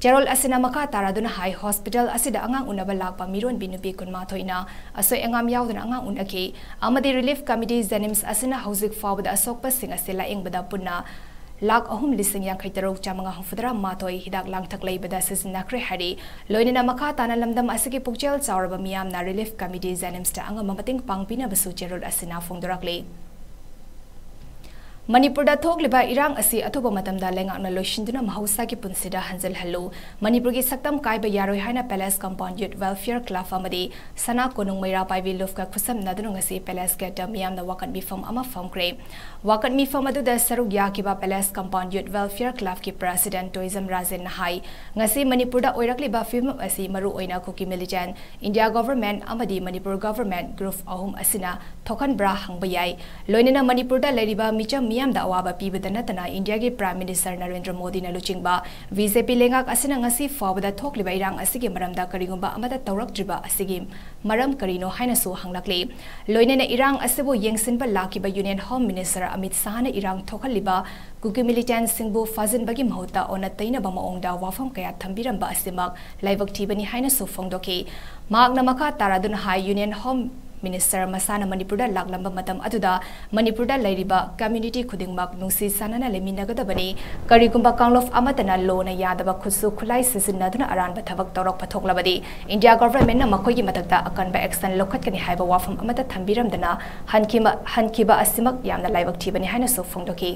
ꯆꯦꯔꯣꯜ ꯑꯁꯤꯅ ꯃꯈꯥ ꯇꯥꯔꯗꯨꯅ ꯍꯥꯏ, hospital ꯑꯁꯤꯗ ꯑꯉꯥꯡ ꯎꯅꯕ ꯂꯥꯛꯄ ꯃꯤꯔꯣꯟꯕꯤ ꯅꯨꯄꯤ ꯀꯨꯟꯃꯥꯊꯣꯏꯅ ꯑꯁꯣꯏ ꯑꯉꯥꯝ ꯌꯥꯎꯗꯅ ꯑꯉꯥꯡ ꯎꯅꯈꯤ ꯑꯃꯗꯤ Relief Committee JNIMS ꯑꯁꯤꯅ ꯍꯧꯖꯤꯛ ꯐꯥꯎꯕꯗ ꯑꯁꯣꯛꯄꯁꯤꯡ ꯑꯁꯤ ꯂꯥꯌꯦꯡꯕꯗ ꯄꯨꯟꯅ ꯂꯥꯈ ꯑꯍꯨꯝ ꯂꯤꯁꯤꯡ ꯌꯥꯡꯈꯩ ꯇꯔꯨꯛ ꯆꯥꯃꯉꯥ ꯍꯨꯝꯐꯨꯇꯔꯥ ꯃꯥꯊꯣꯏ ꯍꯤꯗꯥꯛ ꯂꯥꯡꯊꯛ ꯂꯩꯕꯗ ꯁꯤꯖꯤꯟꯅꯈ꯭ꯔꯦ ꯍꯥꯏꯔꯤ꯫ ꯂꯣꯏꯅꯅ ꯃꯈꯥ ꯇꯥꯅ ꯂꯝꯗꯝ ꯑꯁꯤꯒꯤ ꯄꯨꯛꯆꯦꯜ ꯆꯥꯎꯔꯕ ꯃꯤꯌꯥꯝꯅ Relief Committee JNIMSꯇ ꯑꯉꯝꯕ ꯃꯇꯦꯡ ꯄꯥꯡꯕꯤꯅꯕꯁꯨ ꯆꯦꯔꯣꯜ ꯑꯁꯤꯅ ꯐꯣꯡꯗꯣꯔꯛꯂꯤ꯫ ꯃꯅꯤꯄꯨꯔꯗ ꯊꯣꯛꯂꯤꯕ ꯏꯔꯥꯡ ꯑꯁꯤ ꯑꯊꯨꯕ ꯃꯇꯝꯗ ꯂꯩꯉꯥꯛꯅ ꯂꯣꯏꯁꯤꯟꯗꯨꯅ ꯃꯍꯧꯁꯥꯒꯤ ꯄꯨꯟꯁꯤꯗ ꯍꯟꯖꯤꯜꯍꯜꯂꯨ꯫ ꯃꯅꯤꯄꯨꯔꯒꯤ ꯁꯛꯇꯝ ꯀꯥꯏꯕ ꯌꯥꯔꯣꯏ ꯍꯥꯏꯅ Palace Compound Youth Welfare Club ꯑꯃꯗꯤ ꯁꯅꯥ ꯀꯣꯅꯨꯡ ꯃꯩꯔꯥ ꯄꯥꯏꯕꯤ ꯂꯨꯞꯀ ꯈꯨꯠꯁꯝꯅꯗꯨꯅ ꯉꯁꯤ Palace Gateꯇ ꯃꯤꯌꯥꯝꯅ ꯋꯥꯀꯠ ꯃꯤꯐꯝ ꯑꯃ ꯐꯝꯈ꯭ꯔꯦ꯫ ꯋꯥꯀꯠ ꯃꯤꯐꯝ ꯑꯗꯨꯗ ꯁꯔꯨꯛ ꯌꯥꯈꯤꯕ Palace Compound Youth Welfare Clubꯀꯤ President Toijam ꯔꯥꯖꯦꯟꯅ ꯍꯥꯏ, ꯉꯁꯤ ꯃꯅꯤꯄꯨꯔꯗ ꯑꯣꯏꯔꯛꯂꯤꯕ ꯐꯤꯕꯝ ꯑꯁꯤ ꯃꯔꯨꯑꯣꯏꯅ ꯀꯨꯀꯤ militant, India Government ꯑꯃꯗꯤ ꯃꯅꯤꯄꯨꯔ Government group ꯑꯍꯨꯝ ꯑꯁꯤꯅ ꯊꯣꯛꯍꯟꯕ꯭ꯔꯥ ꯍꯪꯕ ꯌꯥꯏ꯫ ꯂꯣꯏꯅꯅ ꯃꯅꯤꯄꯨꯔꯗ ꯂꯩꯔꯤꯕ ꯃꯤꯆꯝ ꯃꯤꯌꯥꯝꯗ ꯑꯋꯥꯕ ꯄꯤꯕꯗ ꯅꯠꯇꯅ ꯏꯟꯗꯤꯌꯥꯒꯤ Prime Minister ꯅꯔꯦꯟꯗ꯭ꯔ ꯃꯣꯗꯤꯅ ꯂꯨꯆꯤꯡꯕ BJP ꯂꯩꯉꯥꯛ ꯑꯁꯤꯅ ꯉꯁꯤ ꯐꯥꯎꯕꯗ ꯊꯣꯛꯂꯤꯕ ꯏꯔꯥꯡ ꯑꯁꯤꯒꯤ ꯃꯔꯝꯗ ꯀꯔꯤꯒꯨꯝꯕ ꯑꯃꯠꯇ ꯇꯧꯔꯛꯇ꯭ꯔꯤꯕ ꯑꯁꯤꯒꯤ ꯃꯔꯝ ꯀꯔꯤꯅꯣ ꯍꯥꯏꯅꯁꯨ ꯍꯪꯂꯛꯂꯤ꯫ ꯂꯣꯏꯅꯅ ꯏꯔꯥꯡ ꯑꯁꯤꯕꯨ ꯌꯦꯡꯁꯤꯟꯕ ꯂꯥꯛꯈꯤꯕ Union Home Minister ꯑꯃꯤꯠ ꯁꯥꯍꯅ ꯏꯔꯥꯡ ꯊꯣꯛꯍꯜꯂꯤꯕ ꯀꯨꯀꯤ militantꯁꯤꯡꯕꯨ ꯐꯥꯖꯤꯟꯕꯒꯤ ꯃꯍꯨꯠꯇ ꯑꯣꯟꯅ ꯇꯩꯅꯕ ꯃꯑꯣꯡꯗ ꯋꯥꯐꯝ ꯀꯌꯥ ꯊꯝꯕꯤꯔꯝꯕ ꯑꯁꯤꯃꯛ ꯂꯥꯏꯕꯛ ꯊꯤꯕꯅꯤ ꯍꯥꯏꯅꯁꯨ ꯐꯣꯡꯗꯣꯛꯈꯤ꯫ ꯃꯍꯥꯛꯅ ꯃꯈꯥ ꯇꯥꯔꯗꯨꯅ ꯍꯥꯏ, Union Home Minister ꯃꯁꯥꯅ ꯃꯅꯤꯄꯨꯔꯗ ꯂꯥꯛꯂꯝꯕ ꯃꯇꯝ ꯑꯗꯨꯗ ꯃꯅꯤꯄꯨꯔꯗ ꯂꯩꯔꯤꯕ community ꯈꯨꯗꯤꯡꯃꯛ ꯅꯨꯡꯁꯤ ꯆꯥꯟꯅꯅ ꯂꯩꯃꯤꯟꯅꯒꯗꯕꯅꯤ꯫ ꯀꯔꯤꯒꯨꯝꯕ ꯀꯥꯡꯂꯨꯞ ꯑꯃꯠꯇꯅ ꯂꯣꯅ ꯌꯥꯗꯕ ꯈꯨꯠꯁꯨ ꯈꯨꯠꯂꯥꯏ ꯁꯤꯖꯤꯟꯅꯗꯨꯅ ꯑꯔꯥꯟꯕ ꯊꯕꯛ ꯇꯧꯔꯛꯄ ꯊꯣꯛꯂꯕꯗꯤ India Governmentꯅ ꯃꯈꯣꯏꯒꯤ ꯃꯊꯛꯇ ꯑꯀꯟꯕ action ꯂꯧꯈꯠꯀꯅꯤ ꯍꯥꯏꯕ ꯋꯥꯐꯝ ꯑꯃꯠꯇ ꯊꯝꯕꯤꯔꯝꯗꯅ ꯍꯟꯈꯤꯕ, ꯍꯟꯈꯤꯕ ꯑꯁꯤꯃꯛ ꯌꯥꯝꯅ ꯂꯥꯏꯕꯛ ꯊꯤꯕꯅꯤ ꯍꯥꯏꯅꯁꯨ ꯐꯣꯡꯗꯣꯛꯈꯤ꯫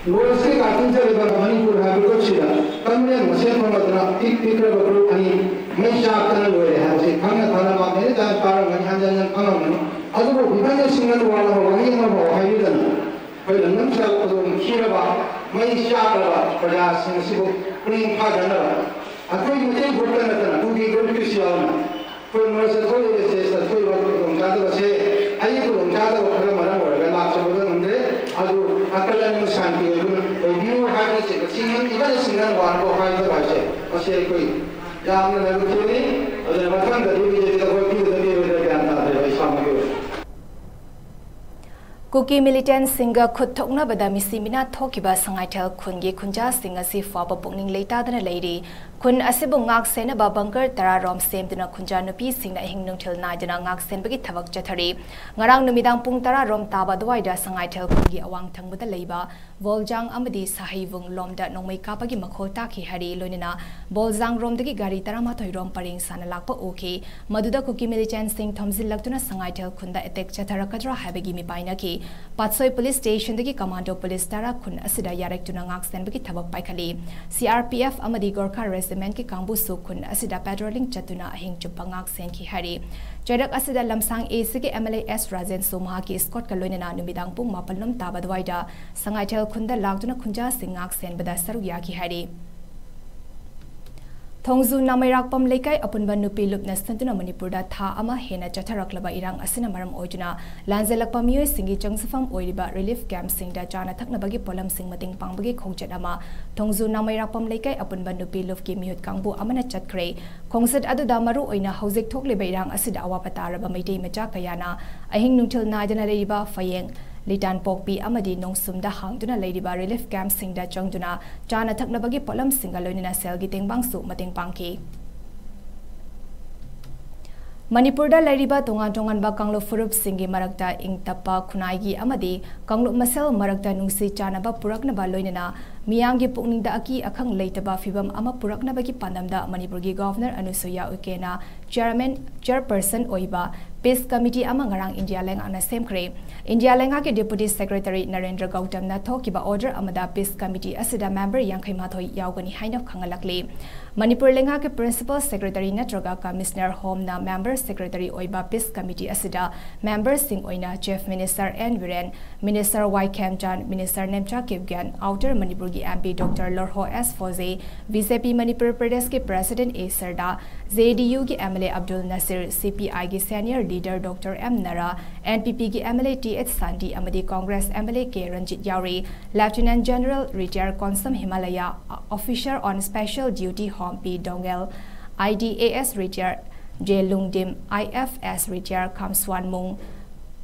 ꯂꯣꯏꯁꯤ ꯀꯥꯇꯤꯟ ꯆꯠꯂꯤꯕ ꯃꯅꯤꯄꯨꯔ ꯍꯥꯏꯕ ꯈꯨꯠꯁꯤꯗ ꯇꯝꯂꯦꯟ ꯃꯁꯦꯟ ꯐꯝꯂꯗꯨꯅ ꯄꯤꯛ ꯄꯤꯛꯈ꯭ꯔꯕ group ꯑꯅꯤ ꯃꯩ ꯆꯥꯛꯇꯅ ꯂꯣꯏꯔꯦ ꯍꯥꯏꯕꯁꯤ ꯈꯪꯅ ꯊꯥꯅ ꯃꯥ many time ꯇꯥꯔꯝꯒꯅꯤ, ꯍꯟꯖꯟ ꯍꯟꯖꯟ ꯈꯪꯉꯝꯒꯅꯤ꯫ ꯑꯗꯨꯕꯨ ꯏꯕꯟꯗ ꯁꯤꯡꯅ ꯋꯥ ꯂꯧꯍꯧꯕ ꯋꯥꯍꯩ ꯑꯃꯐꯥꯎ ꯍꯥꯏꯕꯤꯗꯅ ꯑꯩꯈꯣꯏ ꯂꯝꯗꯝꯁꯤꯗ ꯈꯨꯗꯣꯡ ꯊꯤꯔꯕ ꯃꯩ ꯆꯥꯛꯂꯕ ꯄ꯭ꯔꯖꯥꯁꯤꯡ ꯑꯁꯤꯕꯨ ꯄꯨꯛꯅꯤꯡ ꯐꯥꯊꯅꯕ ꯑꯩꯈꯣꯏ ꯃꯩꯇꯩ groupꯇ ꯅꯠꯇꯅ ꯀꯨꯀꯤ groupꯀꯤꯁꯨ ꯌꯥꯎꯅ ꯑꯩꯈꯣꯏ ꯃꯔꯛꯇ ꯊꯣꯛꯂꯤꯕ ꯁꯦ ꯊꯣꯛꯏꯕ ꯈꯨꯗꯣꯡꯆꯥꯗꯕꯁꯦ ꯑꯩꯒꯤ ꯈꯨꯗꯣꯡꯆꯥꯗꯕ ꯈꯔ ꯃꯔꯝ ꯑꯣꯏꯔꯒ ꯂꯥꯛꯆꯕꯗ ꯉꯝꯗ꯭ꯔꯦ꯫ ꯑꯗꯨ ꯅꯥꯀꯜ ꯑꯅꯤꯃꯛ ꯁꯥꯟꯇꯤ ꯑꯣꯏꯕ ꯑꯣꯏꯕꯤꯌꯨ ꯍꯥꯏꯕꯅꯆꯤꯡꯕ ꯁꯤꯡꯅꯅꯤꯡꯉꯤꯕꯅ ꯁꯤꯡꯅꯅ ꯋꯥꯔꯕ ꯍꯥꯏꯕ ꯍꯥꯏꯁꯦ ꯃꯁꯤ ꯑꯩꯈꯣꯏ ꯌꯥꯝꯅ ꯂꯥꯏꯕꯛ ꯊꯤꯕꯅꯤ꯫ ꯑꯗꯨꯅ ꯃꯊꯪꯗꯗꯤ ꯕꯤ ꯖꯦ ꯄꯤꯗ ꯑꯩꯈꯣꯏ ꯄꯤꯒꯗꯕ ꯄꯤꯔꯣꯏꯗ꯭ꯔꯥ ꯒ꯭ꯌꯥꯟ ꯇꯥꯗ꯭ꯔꯦꯕ ꯏꯁꯥꯃꯛꯀꯤ ꯑꯣꯏꯅ꯫ ꯀꯨꯀꯤ ꯃꯤꯂꯤꯇꯦꯟꯠꯁꯤꯡꯒ ꯈꯨꯠ ꯊꯣꯛꯅꯕꯗ ꯃꯤꯁꯤ ꯃꯤꯅꯥ ꯊꯣꯛꯈꯤꯕ ꯁꯉꯥꯏꯊꯦꯜ ꯈꯨꯟꯒꯤ ꯈꯨꯟꯖꯥꯁꯤꯡ ꯑꯁꯤ ꯐꯥꯎꯕ ꯄꯨꯛꯅꯤꯡ ꯂꯩꯇꯥꯗꯅ ꯂꯩꯔꯤ꯫ ꯈꯨꯟ ꯑꯁꯤꯕꯨ ꯉꯥꯛ ꯁꯦꯟꯅꯕ ꯕꯪꯀꯔ ꯇꯔꯥꯔꯣꯝ ꯁꯦꯝꯗꯨꯅ ꯈꯨꯟꯖꯥ ꯅꯨꯄꯤꯁꯤꯡꯅ ꯑꯍꯤꯡ ꯅꯨꯡꯊꯤꯜ ꯅꯥꯏꯗꯅ ꯉꯥꯛ ꯁꯦꯟꯕꯒꯤ ꯊꯕꯛ ꯆꯠꯊꯔꯤ꯫ ꯉꯔꯥꯡ ꯅꯨꯃꯤꯗꯥꯡ ꯄꯨꯡ ꯇꯔꯥꯔꯣꯝ ꯇꯥꯕ ꯑꯗꯨꯋꯥꯏꯗ ꯁꯉꯥꯏꯊꯦꯜ ꯈꯨꯟꯒꯤ ꯑꯋꯥꯡ ꯊꯪꯕꯗ ꯂꯩꯕ ꯕꯣꯜꯖꯥꯡ ꯑꯃꯗꯤ ꯁꯍꯩꯕꯨꯡ ꯂꯣꯝꯗ ꯅꯣꯡꯃꯩ ꯀꯥꯞꯄꯒꯤ ꯃꯈꯣꯜ ꯇꯥꯈꯤ ꯍꯥꯏꯔꯤ꯫ ꯂꯣꯏꯅꯅ ꯕꯣꯜꯖꯥꯡ ꯔꯣꯝꯗꯒꯤ ꯒꯥꯔꯤ ꯇꯔꯥꯃꯥꯊꯣꯏ ꯔꯣꯝ ꯄꯔꯦꯡ ꯁꯥꯅ ꯂꯥꯛꯄ ꯎꯈꯤ꯫ ꯃꯗꯨꯗ ꯀꯨꯀꯤ ꯃꯤꯂꯤꯇꯦꯟꯠꯁꯤꯡ ꯊꯣꯝꯖꯤꯜꯂꯛꯇꯨꯅ ꯁꯉꯥꯏꯊꯦꯜ ꯈꯨꯟꯗ ꯑꯦꯇꯦꯛ ꯆꯠꯊꯔꯛꯀꯗ꯭ꯔꯥ ꯍꯥꯏꯕꯒꯤ ꯃꯤꯄꯥꯏꯅꯈꯤ꯫ ꯄꯥꯠꯁꯣꯏ ꯄꯨꯂꯤꯁ ꯁ꯭ꯇꯦꯁꯟꯗꯒꯤ ꯀꯃꯥꯟꯗꯣ ꯄꯨꯂꯤꯁ ꯇꯔꯥ ꯈꯨꯟ ꯑꯁꯤꯗ ꯌꯥꯔꯛꯇꯨꯅ ꯉꯥꯛ ꯁꯦꯟꯕꯒꯤ ꯊꯕꯛ ꯄꯥꯏꯈꯠꯂꯤ꯫ ꯁꯤ ꯑꯥꯔ ꯄꯤ ꯑꯦꯐ ꯑꯃꯗꯤ ꯒꯣꯔꯈꯥ ꯔꯦꯖꯤꯃꯦꯟꯠꯀꯤ ꯀꯥꯡꯕꯨꯁꯨ ꯈꯨꯟ ꯑꯁꯤꯗ ꯄꯦꯇ꯭ꯔꯣꯂꯤꯡ ꯆꯠꯇꯨꯅ ꯑꯍꯤꯡ ꯆꯨꯞꯄ ꯉꯥꯛ ꯁꯦꯟꯈꯤ ꯍꯥꯏꯔꯤ꯫ ꯆꯩꯔꯛ ꯑꯁꯤꯗ ꯂꯝꯁꯥꯡ ꯑꯦ ꯁꯤꯒꯤ ꯑꯦꯝ ꯑꯦꯜ ꯑꯦ ꯑꯦꯁ ꯔꯥꯖꯦꯟꯁꯨ ꯃꯍꯥꯛꯀꯤ ꯏꯁꯀꯣꯠꯀ ꯂꯣꯏꯅꯅ ꯅꯨꯃꯤꯗꯥꯡ ꯄꯨꯡ ꯃꯥꯄꯜ ꯂꯣꯝ ꯇꯥꯕ ꯑꯗꯨꯋꯥꯏꯗ ꯁꯉꯥꯏꯊꯦꯜ ꯈꯨꯟꯗ ꯂꯥꯛꯇꯨꯅ ꯈꯨꯟꯖꯥꯁꯤꯡ ꯉꯥꯛ ꯁꯦꯟꯕꯗ ꯁꯔꯨꯛ ꯌꯥꯈꯤ ꯍꯥꯏꯔꯤ꯫ ꯊꯣꯡꯖꯨ ꯅꯥꯃꯩꯔꯥꯛꯄꯝ ꯂꯩꯀꯥꯏ ꯑꯄꯨꯟꯕ ꯅꯨꯄꯤ ꯂꯨꯞꯅ ꯁꯤꯟꯗꯨꯅ ꯃꯅꯤꯄꯨꯔꯗ ꯊꯥ ꯑꯃ ꯍꯦꯟꯅ ꯆꯠꯊꯔꯛꯂꯕ ꯏꯔꯥꯡ ꯑꯁꯤꯅ ꯃꯔꯝ ꯑꯣꯏꯗꯨꯅ ꯂꯥꯟꯖꯦꯜꯂꯛꯄ ꯃꯤꯑꯣꯏꯁꯤꯡꯒꯤ ꯆꯪꯖꯐꯝ ꯑꯣꯏꯔꯤꯕ ꯔꯤꯂꯤꯐ ꯀꯦꯝꯞꯁꯤꯡꯗ ꯆꯥꯅ ꯊꯛꯅꯕꯒꯤ ꯄꯣꯠꯂꯝꯁꯤꯡ ꯃꯇꯦꯡ ꯄꯥꯡꯕꯒꯤ ꯈꯣꯡꯆꯠ ꯑꯃ ꯊꯣꯡꯖꯨ ꯅꯥꯃꯩꯔꯥꯛꯄꯝ ꯂꯩꯀꯥꯏ ꯑꯄꯨꯟꯕ ꯅꯨꯄꯤ ꯂꯨꯞꯀꯤ ꯃꯤꯍꯨꯠ ꯀꯥꯡꯕꯨ ꯑꯃꯅ ꯆꯠꯈ꯭ꯔꯦ꯫ ꯈꯣꯡꯆꯠ ꯑꯗꯨꯗ ꯃꯔꯨ ꯑꯣꯏꯅ ꯍꯧꯖꯤꯛ ꯊꯣꯛꯂꯤꯕ ꯏꯔꯥꯡ ꯑꯁꯤꯗ ꯑꯋꯥꯕ ꯇꯥꯔꯕ ꯃꯩꯇꯩ ꯃꯆꯥ ꯀꯌꯥꯅ ꯑꯍꯤꯡ ꯅꯨꯡꯊꯤꯜ ꯅꯥꯏꯗꯅ ꯂꯩꯔꯤꯕ ꯐꯌꯦꯡ, ꯂꯤꯇꯥꯟꯄꯣꯛꯄꯤ ꯑꯃꯗꯤ ꯅꯣꯡꯁꯨꯝꯗ ꯍꯥꯡꯗꯨꯅ ꯂꯩꯔꯤꯕ ꯔꯤꯂꯤꯐ ꯀꯦꯝꯞꯁꯤꯡꯗ ꯆꯪꯗꯨꯅ ꯆꯥꯅ ꯊꯛꯅꯕꯒꯤ ꯄꯣꯠꯂꯝꯁꯤꯡꯒ ꯂꯣꯏꯅꯅ ꯁꯦꯜꯒꯤ ꯇꯦꯡꯕꯥꯡꯁꯨ ꯃꯇꯦꯡ ꯄꯥꯡꯈꯤ꯫ ꯃꯅꯤꯄꯨꯔꯗ ꯂꯩꯔꯤꯕ ꯇꯣꯉꯥꯟ ꯇꯣꯉꯥꯟꯕ ꯀꯥꯡꯂꯨꯞ ꯐꯨꯔꯨꯞꯁꯤꯡꯒꯤ ꯃꯔꯛꯇ ꯏꯪ ꯇꯞꯄ ꯈꯨꯟꯅꯥꯏꯒꯤ ꯑꯃꯗꯤ ꯀꯥꯡꯂꯨꯞ ꯃꯁꯦꯜ ꯃꯔꯛꯇ ꯅꯨꯡꯁꯤ ꯆꯥꯟꯅꯕ ꯄꯨꯔꯛꯅꯕ ꯂꯣꯏꯅꯅ ꯃꯤꯌꯥꯝꯒꯤ ꯄꯨꯛꯅꯤꯡꯗ ꯑꯀꯤ ꯑꯈꯪ ꯂꯩꯇꯕ ꯐꯤꯕꯝ ꯑꯃ ꯄꯨꯔꯛꯅꯕꯒꯤ ꯄꯥꯟꯗꯝꯗ ꯃꯅꯤꯄꯨꯔꯒꯤ ꯒꯣꯚꯔꯅꯔ ꯑꯅꯨꯁꯨꯏꯌꯥ ꯎꯏꯀꯦꯅ ꯆꯤꯌꯔꯃꯦꯟ, ꯆꯤꯌꯔꯄꯔꯁꯟ ꯑꯣꯏꯕ ꯄꯤꯁ ꯀꯃꯤꯇꯤ ꯑꯃ ꯉꯔꯥꯡ ꯏꯟꯗꯤꯌꯥ ꯂꯩꯉꯥꯛꯅ ꯁꯦꯝꯈ꯭ꯔꯦ꯫ ꯏꯟꯗꯤꯌꯥ ꯂꯩꯉꯥꯛꯀꯤ ꯗꯦꯄꯨꯇꯤ ꯁꯦꯀ꯭ꯔꯦꯇꯔꯤ ꯅꯔꯦꯟꯗ꯭ꯔ ꯒꯧꯇꯝꯅ ꯊꯣꯛꯈꯤꯕ ꯑꯣꯔꯗꯔ ꯑꯃꯗ ꯄꯤꯁ ꯀꯃꯤꯇꯤ ꯑꯁꯤꯗ ꯃꯦꯝꯕꯔ ꯌꯥꯡꯈꯩ ꯃꯥꯊꯣꯏ ꯌꯥꯎꯒꯅꯤ ꯍꯥꯏꯅ ꯈꯪꯍꯜꯂꯛꯂꯤ꯫ ꯃꯅꯤꯄꯨꯔ ꯂꯩꯉꯥꯛꯀꯤ ꯄ꯭ꯔꯤꯟꯁꯤꯄꯜ ꯁꯦꯀ꯭ꯔꯦꯇꯔꯤ ꯅꯠꯇ꯭ꯔꯒ ꯀꯃꯤꯁꯅꯔ ꯍꯣꯝꯅ ꯃꯦꯝꯕꯔ ꯁꯦꯀ꯭ꯔꯦꯇꯔꯤ ꯑꯣꯏꯕ ꯄꯤꯁ ꯀꯃꯤꯇꯤ ꯑꯁꯤꯗ ꯃꯦꯝꯕꯔꯁꯤꯡ ꯑꯣꯏꯅ chief minister N Biren, minister Y Khemchand, minister Nemcha Kipgen, outer ꯃꯅꯤꯄꯨꯔꯒꯤ M P doctor Lorho S Pfoze, B J P Manipur ꯄ꯭ꯔꯗꯦꯁꯀꯤ president A Sarda, J D ꯌꯨꯒꯤ M L A Abdul Nasir, C P ꯑꯥꯏꯒꯤ senior leader Doctor M Nara, N P ꯄꯤꯒꯤ M L A T H Shanti ꯑꯃꯗꯤ Congress M L A K Ranjit ꯌꯥꯎꯔꯤ꯫ Lieutenant General retired Konsam Himalaya, officer on special duty Hom P Dongel, I D A S retired J Lungdim, I F S retired Khamswanmung,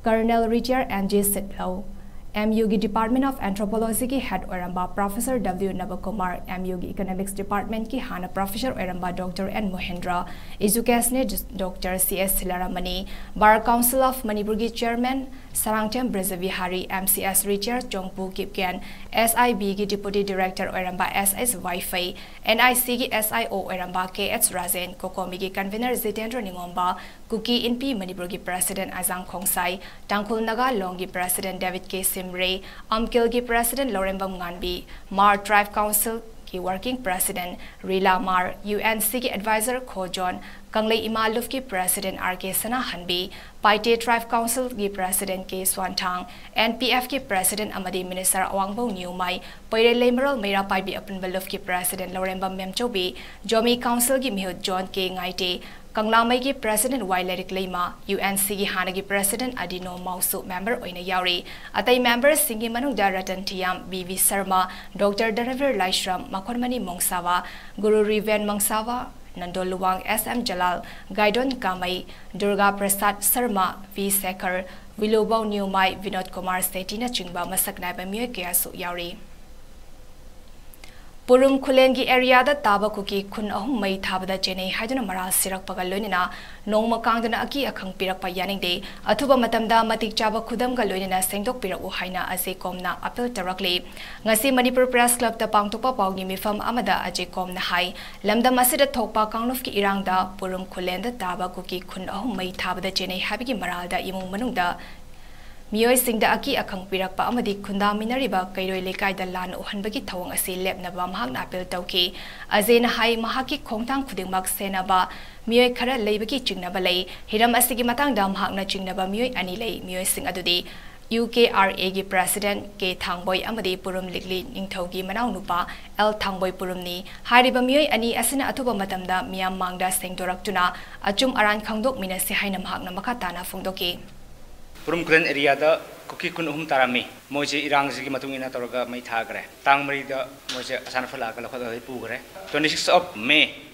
Colonel retired N G Sitlou, M ꯌꯨꯒꯤ Department of Anthropologyꯒꯤ head ꯑꯣꯏꯔꯝꯕ Professor W Nabakumar, ꯑꯦꯝ ꯌꯨꯒꯤ Economics Departmentꯀꯤ ꯍꯥꯟꯅ professor ꯑꯣꯏꯔꯝꯕ Doctor N Mohendra, educationist Doctor C S ꯁꯤꯂꯥꯔꯥꯃꯅꯤ, Bar Council of ꯃꯅꯤꯄꯨꯔꯒꯤ chairman Sarangthem Brajabihari, M C ꯑꯦꯁ retired ꯆꯣꯡꯄꯨ ꯀꯤꯞꯒꯦꯟ, ꯑꯦꯁ ꯑꯥꯏ ꯕꯤꯒꯤ deputy director ꯑꯣꯏꯔꯝꯕ ꯑꯦꯁ ꯑꯦꯁ ꯋꯥꯏꯐꯩ, ꯑꯦꯟ ꯑꯥꯏ ꯁꯤꯒꯤ ꯑꯦꯁ ꯑꯥꯏ ꯑꯣ ꯑꯣꯏꯔꯝꯕ ꯀꯦ ꯑꯦꯆ ꯔꯥꯖꯦꯟ, ꯀꯣꯀꯣꯃꯤꯒꯤ convener ꯖꯤꯇꯦꯟꯗ꯭ꯔ ꯅꯤꯉꯣꯝꯕ, ꯀꯨꯀꯤ ꯏꯟꯄꯤ ꯃꯅꯤꯄꯨꯔꯒꯤ president ꯑꯖꯥꯡ ꯈꯣꯡꯁꯥꯏ, ꯇꯥꯡꯈꯨꯜ ꯅꯥꯒꯥ ꯂꯣꯡꯒꯤ president ꯗꯦꯕꯤꯠ ꯀꯦ ꯁꯤꯝꯔꯦ, ꯑꯝꯀꯤꯜꯒꯤ president ꯂꯧꯔꯦꯝꯕꯝ ꯉꯥꯟꯕꯤ, ꯃꯥꯔ tribe councilꯒꯤ working president Rila Hmar, U N ꯁꯤꯒꯤ advisor ꯈꯣ ꯖꯣꯟ, ꯀꯪꯂꯩ ꯏꯃꯥ ꯂꯨꯞꯀꯤ president R K Sanahanbi, Paite tribe councilꯒꯤ president K Swanthang, N P ꯑꯦꯐꯀꯤ president ꯑꯃꯗꯤ minister ꯑꯋꯥꯡꯕꯧ ꯅꯤꯌꯨꯃꯥꯏ, ꯄꯩꯔꯩ ꯂꯩꯃꯔꯣꯜ ꯃꯩꯔꯥ ꯄꯥꯏꯕꯤ ꯑꯄꯨꯟꯕ ꯂꯨꯞꯀꯤ president ꯂꯧꯔꯦꯝꯕꯝ ꯃꯦꯝꯆꯧꯕꯤ, ꯖꯣꯃꯤ councilꯒꯤ ꯃꯤꯍꯨꯠ ꯖꯣꯟ ꯀꯦ ꯉꯥꯏꯇꯦ, ꯀꯪꯂꯥꯃꯩꯒꯤ president ꯋꯥꯏ ꯂꯥꯏꯔꯤꯛ ꯂꯩꯃ, ꯌꯨ ꯑꯦꯟ ꯁꯤꯒꯤ ꯍꯥꯟꯅꯒꯤ president ꯑꯗꯤꯅꯣ ꯃꯥꯎꯁꯨ member ꯑꯣꯏꯅ ꯌꯥꯎꯔꯤ꯫ ꯑꯇꯩ memberꯁꯤꯡꯒꯤ ꯃꯅꯨꯡꯗ Ratan Thiyam, B V Sharma, Doctor Dhanabir Laishram, Makhonmani Mongsaba, Guru Rewben Mongsaba, Nando Luwang, S M Jalal, Gaidon Kamei, Durga Prasad Sharma, V Shekhar, Wilubou Newmai, Binod Kumar ꯁꯦꯇꯤꯅꯆꯤꯡꯕ ꯃꯁꯛ ꯅꯥꯏꯕ ꯃꯤꯑꯣꯏ ꯀꯌꯥꯁꯨ ꯌꯥꯎꯔꯤ꯫ ꯄꯨꯔꯨꯝ ꯈꯨꯂꯦꯟꯒꯤ areaꯗ ꯇꯥꯕ ꯀꯨꯀꯤ ꯈꯨꯟ ꯑꯍꯨꯝ ꯃꯩ ꯊꯥꯕꯗ ꯆꯦꯟꯅꯩ ꯍꯥꯏꯗꯨꯅ ꯃꯔꯥꯜ ꯁꯤꯔꯛꯄꯒ ꯂꯣꯏꯅꯅ ꯅꯣꯡꯃ ꯀꯥꯡꯗꯅ ꯑꯀꯤ ꯑꯈꯪ ꯄꯤꯔꯛꯄ ꯌꯥꯅꯤꯡꯗꯦ꯫ ꯑꯊꯨꯕ ꯃꯇꯝꯗ ꯃꯇꯤꯛ ꯆꯥꯕ ꯈꯨꯗꯝꯒ ꯂꯣꯏꯅꯅ ꯁꯦꯡꯗꯣꯛꯄꯤꯔꯛꯎ ꯍꯥꯏꯅ ꯑꯖꯦ ꯀꯣꯝꯅ appeal ꯇꯧꯔꯛꯂꯤ꯫ ꯉꯁꯤ ꯃꯅꯤꯄꯨꯔ Press Clubꯇ ꯄꯥꯡꯊꯣꯛꯄ ꯄꯥꯎꯒꯤ ꯃꯤꯐꯝ ꯑꯃꯗ ꯑꯖꯦ ꯀꯣꯝꯅ ꯍꯥꯏ, ꯂꯝꯗꯝ ꯑꯁꯤꯗ ꯊꯣꯛꯄ ꯀꯥꯡꯂꯨꯞꯀꯤ ꯏꯔꯥꯡꯗ ꯄꯨꯔꯨꯝ ꯈꯨꯂꯦꯟꯗ ꯇꯥꯕ ꯀꯨꯀꯤ ꯈꯨꯟ ꯑꯍꯨꯝ ꯃꯩ ꯊꯥꯕꯗ ꯆꯦꯟꯅꯩ ꯍꯥꯏꯕꯒꯤ ꯃꯔꯥꯜꯗ ꯏꯃꯨꯡ ꯃꯅꯨꯡꯗ ꯃꯤꯑꯣꯏꯁꯤꯡꯗ ꯑꯀꯤ ꯑꯈꯪ ꯄꯤꯔꯛꯄ ꯑꯃꯗꯤ ꯈꯨꯟꯗꯥꯃꯤꯟꯅꯔꯤꯕ ꯀꯩꯔꯣꯏ ꯂꯩꯀꯥꯏꯗ ꯂꯥꯟꯅ ꯎꯍꯟꯕꯒꯤ ꯊꯧꯑꯣꯡ ꯑꯁꯤ ꯂꯦꯞꯅꯕ ꯃꯍꯥꯛꯅ appeal ꯇꯧꯈꯤ꯫ ꯑꯖꯦꯅ ꯍꯥꯏ, ꯃꯍꯥꯛꯀꯤ ꯈꯣꯡꯊꯥꯡ ꯈꯨꯗꯤꯡꯃꯛ ꯁꯦꯟꯅꯕ ꯃꯤꯑꯣꯏ ꯈꯔ ꯂꯩꯕꯒꯤ ꯆꯤꯡꯅꯕ ꯂꯩ꯫ ꯍꯤꯔꯝ ꯑꯁꯤꯒꯤ ꯃꯇꯥꯡꯗ ꯃꯍꯥꯛꯅ ꯆꯤꯡꯅꯕ ꯃꯤꯑꯣꯏ ꯑꯅꯤ ꯂꯩ꯫ ꯃꯤꯑꯣꯏꯁꯤꯡ ꯑꯗꯨꯗꯤ ꯌꯨ ꯀꯦ ꯑꯥꯔ ꯑꯦꯒꯤ ꯄ꯭ꯔꯦꯁꯤꯗꯦꯟꯠ ꯀꯦ ꯊꯥꯡꯕꯣꯏ ꯑꯃꯗꯤ ꯄꯨꯔꯨꯝ ꯂꯤꯛꯂꯤ ꯅꯤꯡꯊꯧꯒꯤ ꯃꯅꯥꯎꯅꯨꯄꯥ ꯑꯦꯜ ꯊꯥꯡꯕꯣꯏ ꯄꯨꯔꯨꯝꯅꯤ꯫ ꯍꯥꯏꯔꯤꯕ ꯃꯤꯑꯣꯏ ꯑꯅꯤ ꯑꯁꯤꯅ ꯑꯊꯨꯕ ꯃꯇꯝꯗ ꯃꯤꯌꯥꯝ ꯃꯥꯡꯗ ꯁꯦꯡꯗꯣꯔꯛꯇꯨꯅ ꯑꯆꯨꯝ ꯑꯔꯥꯟ ꯈꯪꯗꯣꯛꯃꯤꯟꯅꯁꯤ ꯍꯥꯏꯅ ꯃꯍꯥꯛꯅ ꯃꯈꯥ ꯇꯥꯅ ꯐꯣꯡꯗꯣꯛꯈꯤ꯫ ꯄꯨꯔꯨꯝ ꯈꯨꯂꯦꯟ ꯑꯦꯔꯤꯌꯥꯗ ꯀꯨꯀꯤ ꯈꯨꯟ ꯑꯍꯨꯝ ꯇꯥꯔꯝꯃꯤ꯫ ꯃꯣꯏꯁꯦ ꯏꯔꯥꯡꯁꯤꯒꯤ ꯃꯇꯨꯡ ꯏꯟꯅ ꯇꯧꯔꯒ ꯃꯩ ꯊꯥꯈ꯭ꯔꯦ꯫ ꯇꯥꯡ ꯃꯔꯤꯗ ꯃꯣꯏꯁꯦ ꯑꯁꯥꯅ ꯐꯠꯂꯛꯑꯒ ꯂꯧꯈꯠꯂꯒ ꯄꯨꯈ꯭ꯔꯦ꯫ Twenty six of May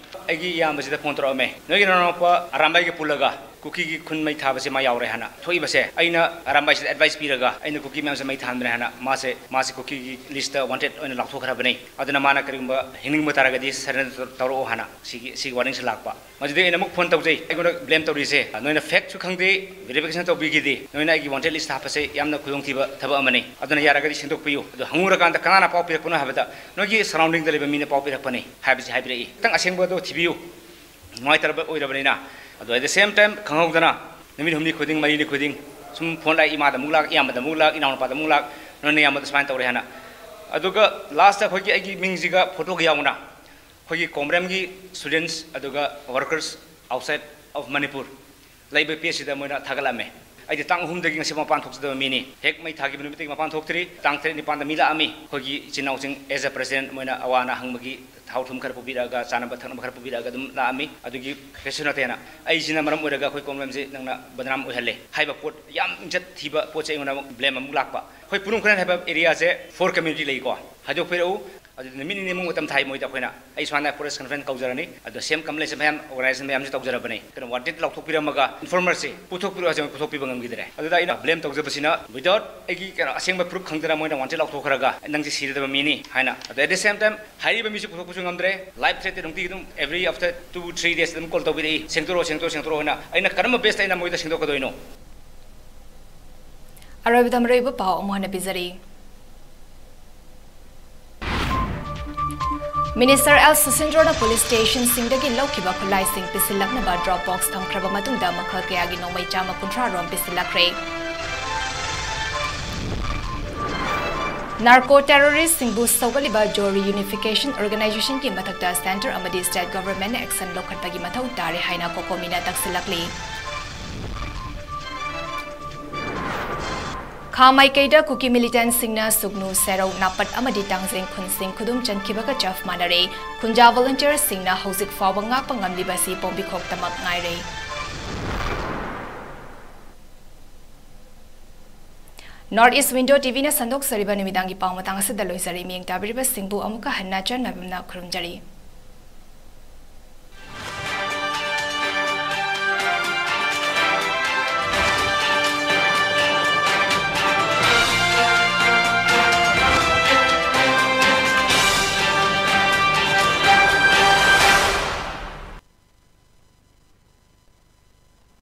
ꯑꯩꯒꯤ ꯏꯌꯥꯝꯕꯁꯤꯗ ꯐꯣꯟ ꯇꯧꯔꯛꯑꯝꯃꯦ, "ꯅꯣꯏꯒꯤ ꯅꯅꯥꯎꯅꯨꯄꯥ ꯑꯔꯥꯝꯕꯥꯏꯒ ꯄꯨꯜꯂꯒ ꯀꯨꯀꯤꯒꯤ ꯈꯨꯟ ꯃꯩ ꯊꯥꯕꯁꯦ ꯃꯥ ꯌꯥꯎꯔꯦ" ꯍꯥꯏꯅ ꯊꯣꯛꯏꯕꯁꯦ꯫ ꯑꯩꯅ ꯑꯔꯥꯝꯕꯥꯏꯁꯤꯗ ꯑꯦꯗꯚꯥꯏꯁ ꯄꯤꯔꯒ ꯑꯩꯅ ꯀꯨꯀꯤ ꯃꯌꯥꯝꯁꯦ ꯃꯩ ꯊꯥꯍꯟꯕꯅꯦ ꯍꯥꯏꯅ, ꯃꯥꯁꯦ, ꯃꯥꯁꯦ ꯀꯨꯀꯤꯒꯤ ꯂꯤꯁꯇ ꯋꯥꯟꯇꯦꯗ ꯑꯣꯏꯅ ꯂꯥꯎꯊꯣꯛꯈ꯭ꯔꯕꯅꯤ꯫ ꯑꯗꯨꯅ ꯃꯥꯅ ꯀꯔꯤꯒꯨꯝꯕ ꯍꯤꯡꯅꯤꯡꯕ ꯇꯥꯔꯒꯗꯤ ꯁꯔꯦꯟꯗꯔ ꯇꯧꯔꯛꯑꯣ ꯍꯥꯏꯅ ꯁꯤꯒꯤ, ꯁꯤꯒꯤ ꯋꯥꯔꯅꯤꯡꯁꯦ ꯂꯥꯛꯄ꯫ ꯃꯗꯨꯗꯒꯤ ꯑꯩꯅ ꯑꯃꯨꯛ ꯐꯣꯟ ꯇꯧꯖꯩ, "ꯑꯩꯉꯣꯟꯗ ꯕ꯭ꯂꯦꯝ ꯇꯧꯔꯤꯁꯦ ꯅꯣꯏꯅ ꯐꯦꯛꯁꯨ ꯈꯪꯗꯦ, ꯚꯦꯔꯤꯐꯤꯀꯦꯁꯟ ꯇꯧꯕꯤꯈꯤꯗꯦ, ꯅꯣꯏꯅ ꯑꯩꯒꯤ ꯋꯥꯟꯇꯦꯗ ꯂꯤꯁꯇ ꯍꯥꯞꯄꯁꯦ ꯌꯥꯝꯅ ꯈꯨꯗꯣꯡꯊꯤꯕ ꯊꯕꯛ ꯑꯃꯅꯤ꯫ ꯑꯗꯨꯅ ꯌꯥꯔꯒꯗꯤ ꯁꯦꯡꯗꯣꯛꯄꯤꯌꯨ꯫" ꯑꯗꯣ ꯍꯪꯉꯨꯔꯀꯥꯟꯗ ꯀꯅꯥꯅ ꯄꯥꯎ ꯄꯤꯔꯛꯄꯅꯣ ꯍꯥꯏꯕꯗ, "ꯅꯣꯏꯒꯤ ꯁꯔꯥꯎꯟꯗꯤꯡꯗ ꯂꯩꯕ ꯃꯤꯅ ꯄꯥꯎ ꯄꯤꯔꯛꯄꯅꯤ" ꯍꯥꯏꯕꯁꯤ ꯍꯥꯏꯕꯤꯔꯛꯏ꯫ ꯈꯤꯇꯪ ꯑꯁꯦꯡꯕꯗꯣ ꯊꯤꯕꯤꯌꯨ, ꯅꯨꯡꯉꯥꯏꯇꯔꯕ ꯑꯣꯏꯔꯕꯅꯤꯅ꯫ ꯑꯗꯣ at the same time ꯈꯪꯍꯧꯗꯅ ꯅꯨꯃꯤꯠ ꯍꯨꯝꯅꯤ ꯈꯨꯗꯤꯡ, ꯃꯔꯤꯅꯤ ꯈꯨꯗꯤꯡ ꯁꯨꯝ ꯐꯣꯟ ꯂꯥꯛꯏ, ꯏꯃꯥꯗ ꯑꯃꯨꯛ ꯂꯥꯛ, ꯏꯌꯥꯝꯕꯗ ꯑꯃꯨꯛ ꯂꯥꯛ, ꯏꯅꯥꯎꯅꯨꯄꯥꯗ ꯑꯃꯨꯛ ꯂꯥꯛ, "ꯅꯣꯏꯅ ꯏꯌꯥꯝꯕꯗ ꯁꯨꯃꯥꯏꯅ ꯇꯧꯔꯦ" ꯍꯥꯏꯅ꯫ ꯑꯗꯨꯒ ꯂꯥꯁꯇ ꯑꯩꯈꯣꯏꯒꯤ ꯑꯩꯒꯤ ꯃꯤꯡꯁꯤꯒ ꯐꯣꯇꯣꯒ ꯌꯥꯎꯅ ꯑꯩꯈꯣꯏꯒꯤ ꯀꯣꯝꯔꯦꯝꯒꯤ ꯁ꯭ꯇꯨꯗꯦꯟꯠꯁ ꯑꯗꯨꯒ ꯋꯥꯔꯀꯔꯁ ꯑꯥꯎꯠꯁꯥꯏꯗ ꯑꯣꯐ ꯃꯅꯤꯄꯨꯔ ꯂꯩꯕ ꯄꯦꯖꯁꯤꯗ ꯃꯣꯏꯅ ꯊꯥꯒꯠꯂꯝꯃꯦ꯫ ꯑꯩꯗꯤ ꯇꯥꯡ ꯑꯍꯨꯝꯗꯒꯤ ꯉꯁꯤ ꯃꯄꯥꯟ ꯊꯣꯛꯆꯗꯕ ꯃꯤꯅꯤ꯫ ꯍꯦꯛ ꯃꯩ ꯊꯥꯈꯤꯕ ꯅꯨꯃꯤꯠꯇꯒꯤ ꯃꯄꯥꯟ ꯊꯣꯛꯇ꯭ꯔꯤ꯫ ꯇꯥꯡ ꯇꯔꯦꯠ ꯅꯤꯄꯥꯟꯗ ꯃꯤ ꯂꯥꯛꯑꯝꯃꯤ꯫ ꯑꯩꯈꯣꯏꯒꯤ ꯏꯆꯤꯟ ꯏꯅꯥꯎꯁꯤꯡ as a president ꯃꯣꯏꯅ ꯑꯋꯥ ꯑꯅꯥ ꯍꯪꯕꯒꯤ ꯊꯥꯎ ꯊꯨꯝ ꯈꯔ ꯄꯨꯕꯤꯔꯛꯑꯒ, ꯆꯥꯅꯕ ꯊꯛꯅꯕ ꯈꯔ ꯄꯨꯕꯤꯔꯛꯑꯒ ꯑꯗꯨꯝ ꯂꯥꯛꯑꯝꯃꯤ꯫ ꯑꯗꯨꯒꯤ ꯀꯩꯁꯨ ꯅꯠꯇꯦꯅ, ꯑꯩꯁꯤꯅ ꯃꯔꯝ ꯑꯣꯏꯔꯒ ꯑꯩꯈꯣꯏ ꯀꯣꯝꯔꯦꯝꯁꯤ ꯅꯪꯅ ꯕꯗꯅꯥꯝ ꯑꯣꯏꯍꯜꯂꯦ ꯍꯥꯏꯕ ꯄꯣꯠ, ꯌꯥꯝ ꯏꯖꯠ ꯊꯤꯕ ꯄꯣꯠꯁꯦ ꯑꯩꯉꯣꯟꯗ ꯑꯃꯨꯛ ꯕ꯭ꯂꯦꯝ ꯑꯃꯨꯛ ꯂꯥꯛꯄ꯫ ꯑꯩꯈꯣꯏ ꯄꯨꯔꯨꯝ ꯈꯨꯂꯦꯟ ꯍꯥꯏꯕ ꯑꯦꯔꯤꯌꯥꯁꯦ ꯐꯣꯔ ꯀꯝꯃ꯭ꯌꯨꯅꯤꯇꯤ ꯂꯩꯀꯣ, ꯍꯥꯏꯗꯣꯛꯄꯤꯔꯛꯎ꯫ ꯑꯗꯨ ꯅꯨꯃꯤꯠ ꯅꯤꯅꯤꯃꯨꯛ ꯃꯇꯝ ꯊꯥꯏ ꯃꯣꯏꯗ ꯑꯩꯈꯣꯏꯅ꯫ ꯑꯩ ꯁꯨꯃꯥꯏꯅ ꯄ꯭ꯔꯦꯁ ꯀꯟꯐꯔꯦꯟꯁ ꯀꯧꯖꯔꯅꯤ, ꯑꯗꯣ ꯁꯦꯝ ꯀꯝꯄꯅꯤ ꯃꯌꯥꯝ, ꯑꯣꯔꯒꯅꯥꯏꯖꯦꯁꯟ ꯃꯌꯥꯝꯁꯨ ꯇꯧꯖꯔꯕꯅꯤ꯫ ꯀꯩꯅꯣ, ꯋꯥꯟꯇꯦꯗ ꯂꯥꯎꯊꯣꯛꯄꯤꯔꯝꯃꯒ ꯏꯟꯐꯣꯔꯃꯔꯁꯦ ꯄꯨꯊꯣꯛꯄꯤꯔꯛꯑꯣ ꯍꯥꯏꯁꯦ ꯃꯣꯏ ꯄꯨꯊꯣꯛꯄꯤꯕ ꯉꯝꯈꯤꯗ꯭ꯔꯦ꯫ ꯑꯗꯨꯗ ꯑꯩꯅ ꯕ꯭ꯂꯦꯝ ꯇꯧꯖꯕꯁꯤꯅ, ꯋꯤꯗꯥꯎꯠ ꯑꯩꯒꯤ ꯀꯩꯅꯣ ꯑꯁꯦꯡꯕ ꯄ꯭ꯔꯨꯐ ꯈꯪꯗꯅ ꯃꯣꯏꯅ ꯋꯥꯟꯇꯦꯗ ꯂꯥꯎꯊꯣꯛꯈ꯭ꯔꯒ ꯅꯪꯁꯦ ꯁꯤꯔꯗꯕ ꯃꯤꯅꯤ ꯍꯥꯏꯅ꯫ ꯑꯗꯣ at the same time ꯍꯥꯏꯔꯤꯕ ꯃꯤꯁꯨ ꯄꯨꯊꯣꯛꯄꯁꯨ ꯉꯝꯗ꯭ꯔꯦ꯫ ꯂꯥꯏꯐ ꯊ꯭ꯔꯦꯠꯇꯤ ꯅꯨꯡꯇꯤꯒꯤ ꯑꯗꯨꯝ every after two three days ꯑꯗꯨꯝ ꯀꯣꯜ ꯇꯧꯕꯤꯔꯛꯏ, "ꯁꯦꯡꯗꯣꯔꯛꯑꯣ, ꯁꯦꯡꯗꯣꯔꯛꯑꯣ, ꯁꯦꯡꯗꯣꯔꯛꯑꯣ" ꯍꯥꯏꯅ꯫ ꯑꯩꯅ ꯀꯔꯝꯕ ꯕꯦꯁꯇ ꯑꯩꯅ ꯃꯣꯏꯗ ꯁꯦꯡꯗꯣꯛꯀꯗꯣꯏꯅꯣ? ꯑꯔꯣꯏꯕꯗ ꯃꯔꯨꯑꯣꯏꯕ ꯄꯥꯎ ꯑꯃꯨꯛ ꯍꯟꯅ ꯄꯤꯖꯔꯤ꯫ ꯃꯤꯅꯤꯁꯇꯔ ꯑꯦꯜ ꯁꯨꯁꯤꯟꯗ꯭ꯔꯣꯅ ꯄꯨꯂꯤꯁ ꯁ꯭ꯇꯦꯁꯟꯁꯤꯡꯗꯒꯤ ꯂꯧꯈꯤꯕ ꯈꯨꯠꯂꯥꯏꯁꯤꯡ ꯄꯤꯁꯤꯜꯂꯛꯅꯕ ꯗ꯭ꯔꯣꯞ ꯕꯣꯛꯁ ꯊꯝꯈ꯭ꯔꯕ ꯃꯇꯨꯡꯗ ꯃꯈꯜ ꯀꯌꯥꯒꯤ ꯅꯣꯡꯃꯩ ꯆꯥꯝꯃ ꯀꯨꯟꯊ꯭ꯔꯥ ꯔꯣꯝ ꯄꯤꯁꯤꯜꯂꯛꯈ꯭ꯔꯦ꯫ ꯅꯥꯔꯀꯣ ꯇꯦꯔꯣꯔꯤꯁ꯭ꯠꯁꯤꯡꯕꯨ ꯁꯧꯒꯠꯂꯤꯕ ꯖꯣ ꯔꯤꯌꯨꯅꯤꯐꯤꯀꯦꯁꯟ ꯑꯣꯔꯒꯅꯥꯏꯖꯦꯁꯟꯒꯤ ꯃꯊꯛꯇ ꯁꯦꯟꯇꯔ ꯑꯃꯗꯤ ꯁ꯭ꯇꯦꯠ ꯒꯚꯔꯟꯃꯦꯟꯠꯅ ꯑꯦꯛꯁꯟ ꯂꯧꯈꯠꯄꯒꯤ ꯃꯊꯧ ꯇꯥꯔꯦ ꯍꯥꯏꯅ ꯀꯣꯀꯣꯃꯤꯅ ꯇꯛꯁꯤꯜꯂꯛꯂꯤ꯫ ꯈꯥ ꯃꯥꯏꯀꯩꯗ ꯀꯨꯀꯤ ꯃꯤꯂꯤꯇꯦꯟꯠꯁꯤꯡꯅ ꯁꯨꯒꯅꯨ, ꯁꯦꯔꯧ, ꯅꯥꯄꯠ ꯑꯃꯗꯤ ꯇꯥꯡꯖꯤꯡ ꯈꯨꯟꯁꯤꯡ ꯈꯨꯗꯨꯝ ꯆꯟꯈꯤꯕꯒ ꯆꯞ ꯃꯥꯟꯅꯔꯦ꯫ ꯈꯨꯟꯖꯥ ꯚꯣꯂꯨꯟꯇꯤꯌꯔꯁꯤꯡꯅ ꯍꯧꯖꯤꯛ ꯐꯥꯎꯕ ꯉꯥꯛꯄ ꯉꯝꯂꯤꯕꯁꯤ ꯄꯣꯝꯕꯤꯈꯣꯛꯇꯃꯛ ꯉꯥꯏꯔꯦ꯫ North East Window ꯇꯤꯚꯤꯅ ꯁꯟꯗꯣꯛꯆꯔꯤꯕ ꯅꯨꯃꯤꯗꯥꯡꯒꯤ ꯄꯥꯎ ꯃꯇꯥꯡ ꯑꯁꯤꯗ ꯂꯣꯏꯖꯔꯦ꯫ ꯃꯤꯠꯌꯦꯡ ꯇꯥꯕꯤꯔꯤꯕꯁꯤꯡꯕꯨ ꯑꯃꯨꯛꯀ ꯍꯟꯅ ꯆꯟꯅꯕꯤꯅ ꯈꯨꯔꯨꯝꯖꯔꯤ꯫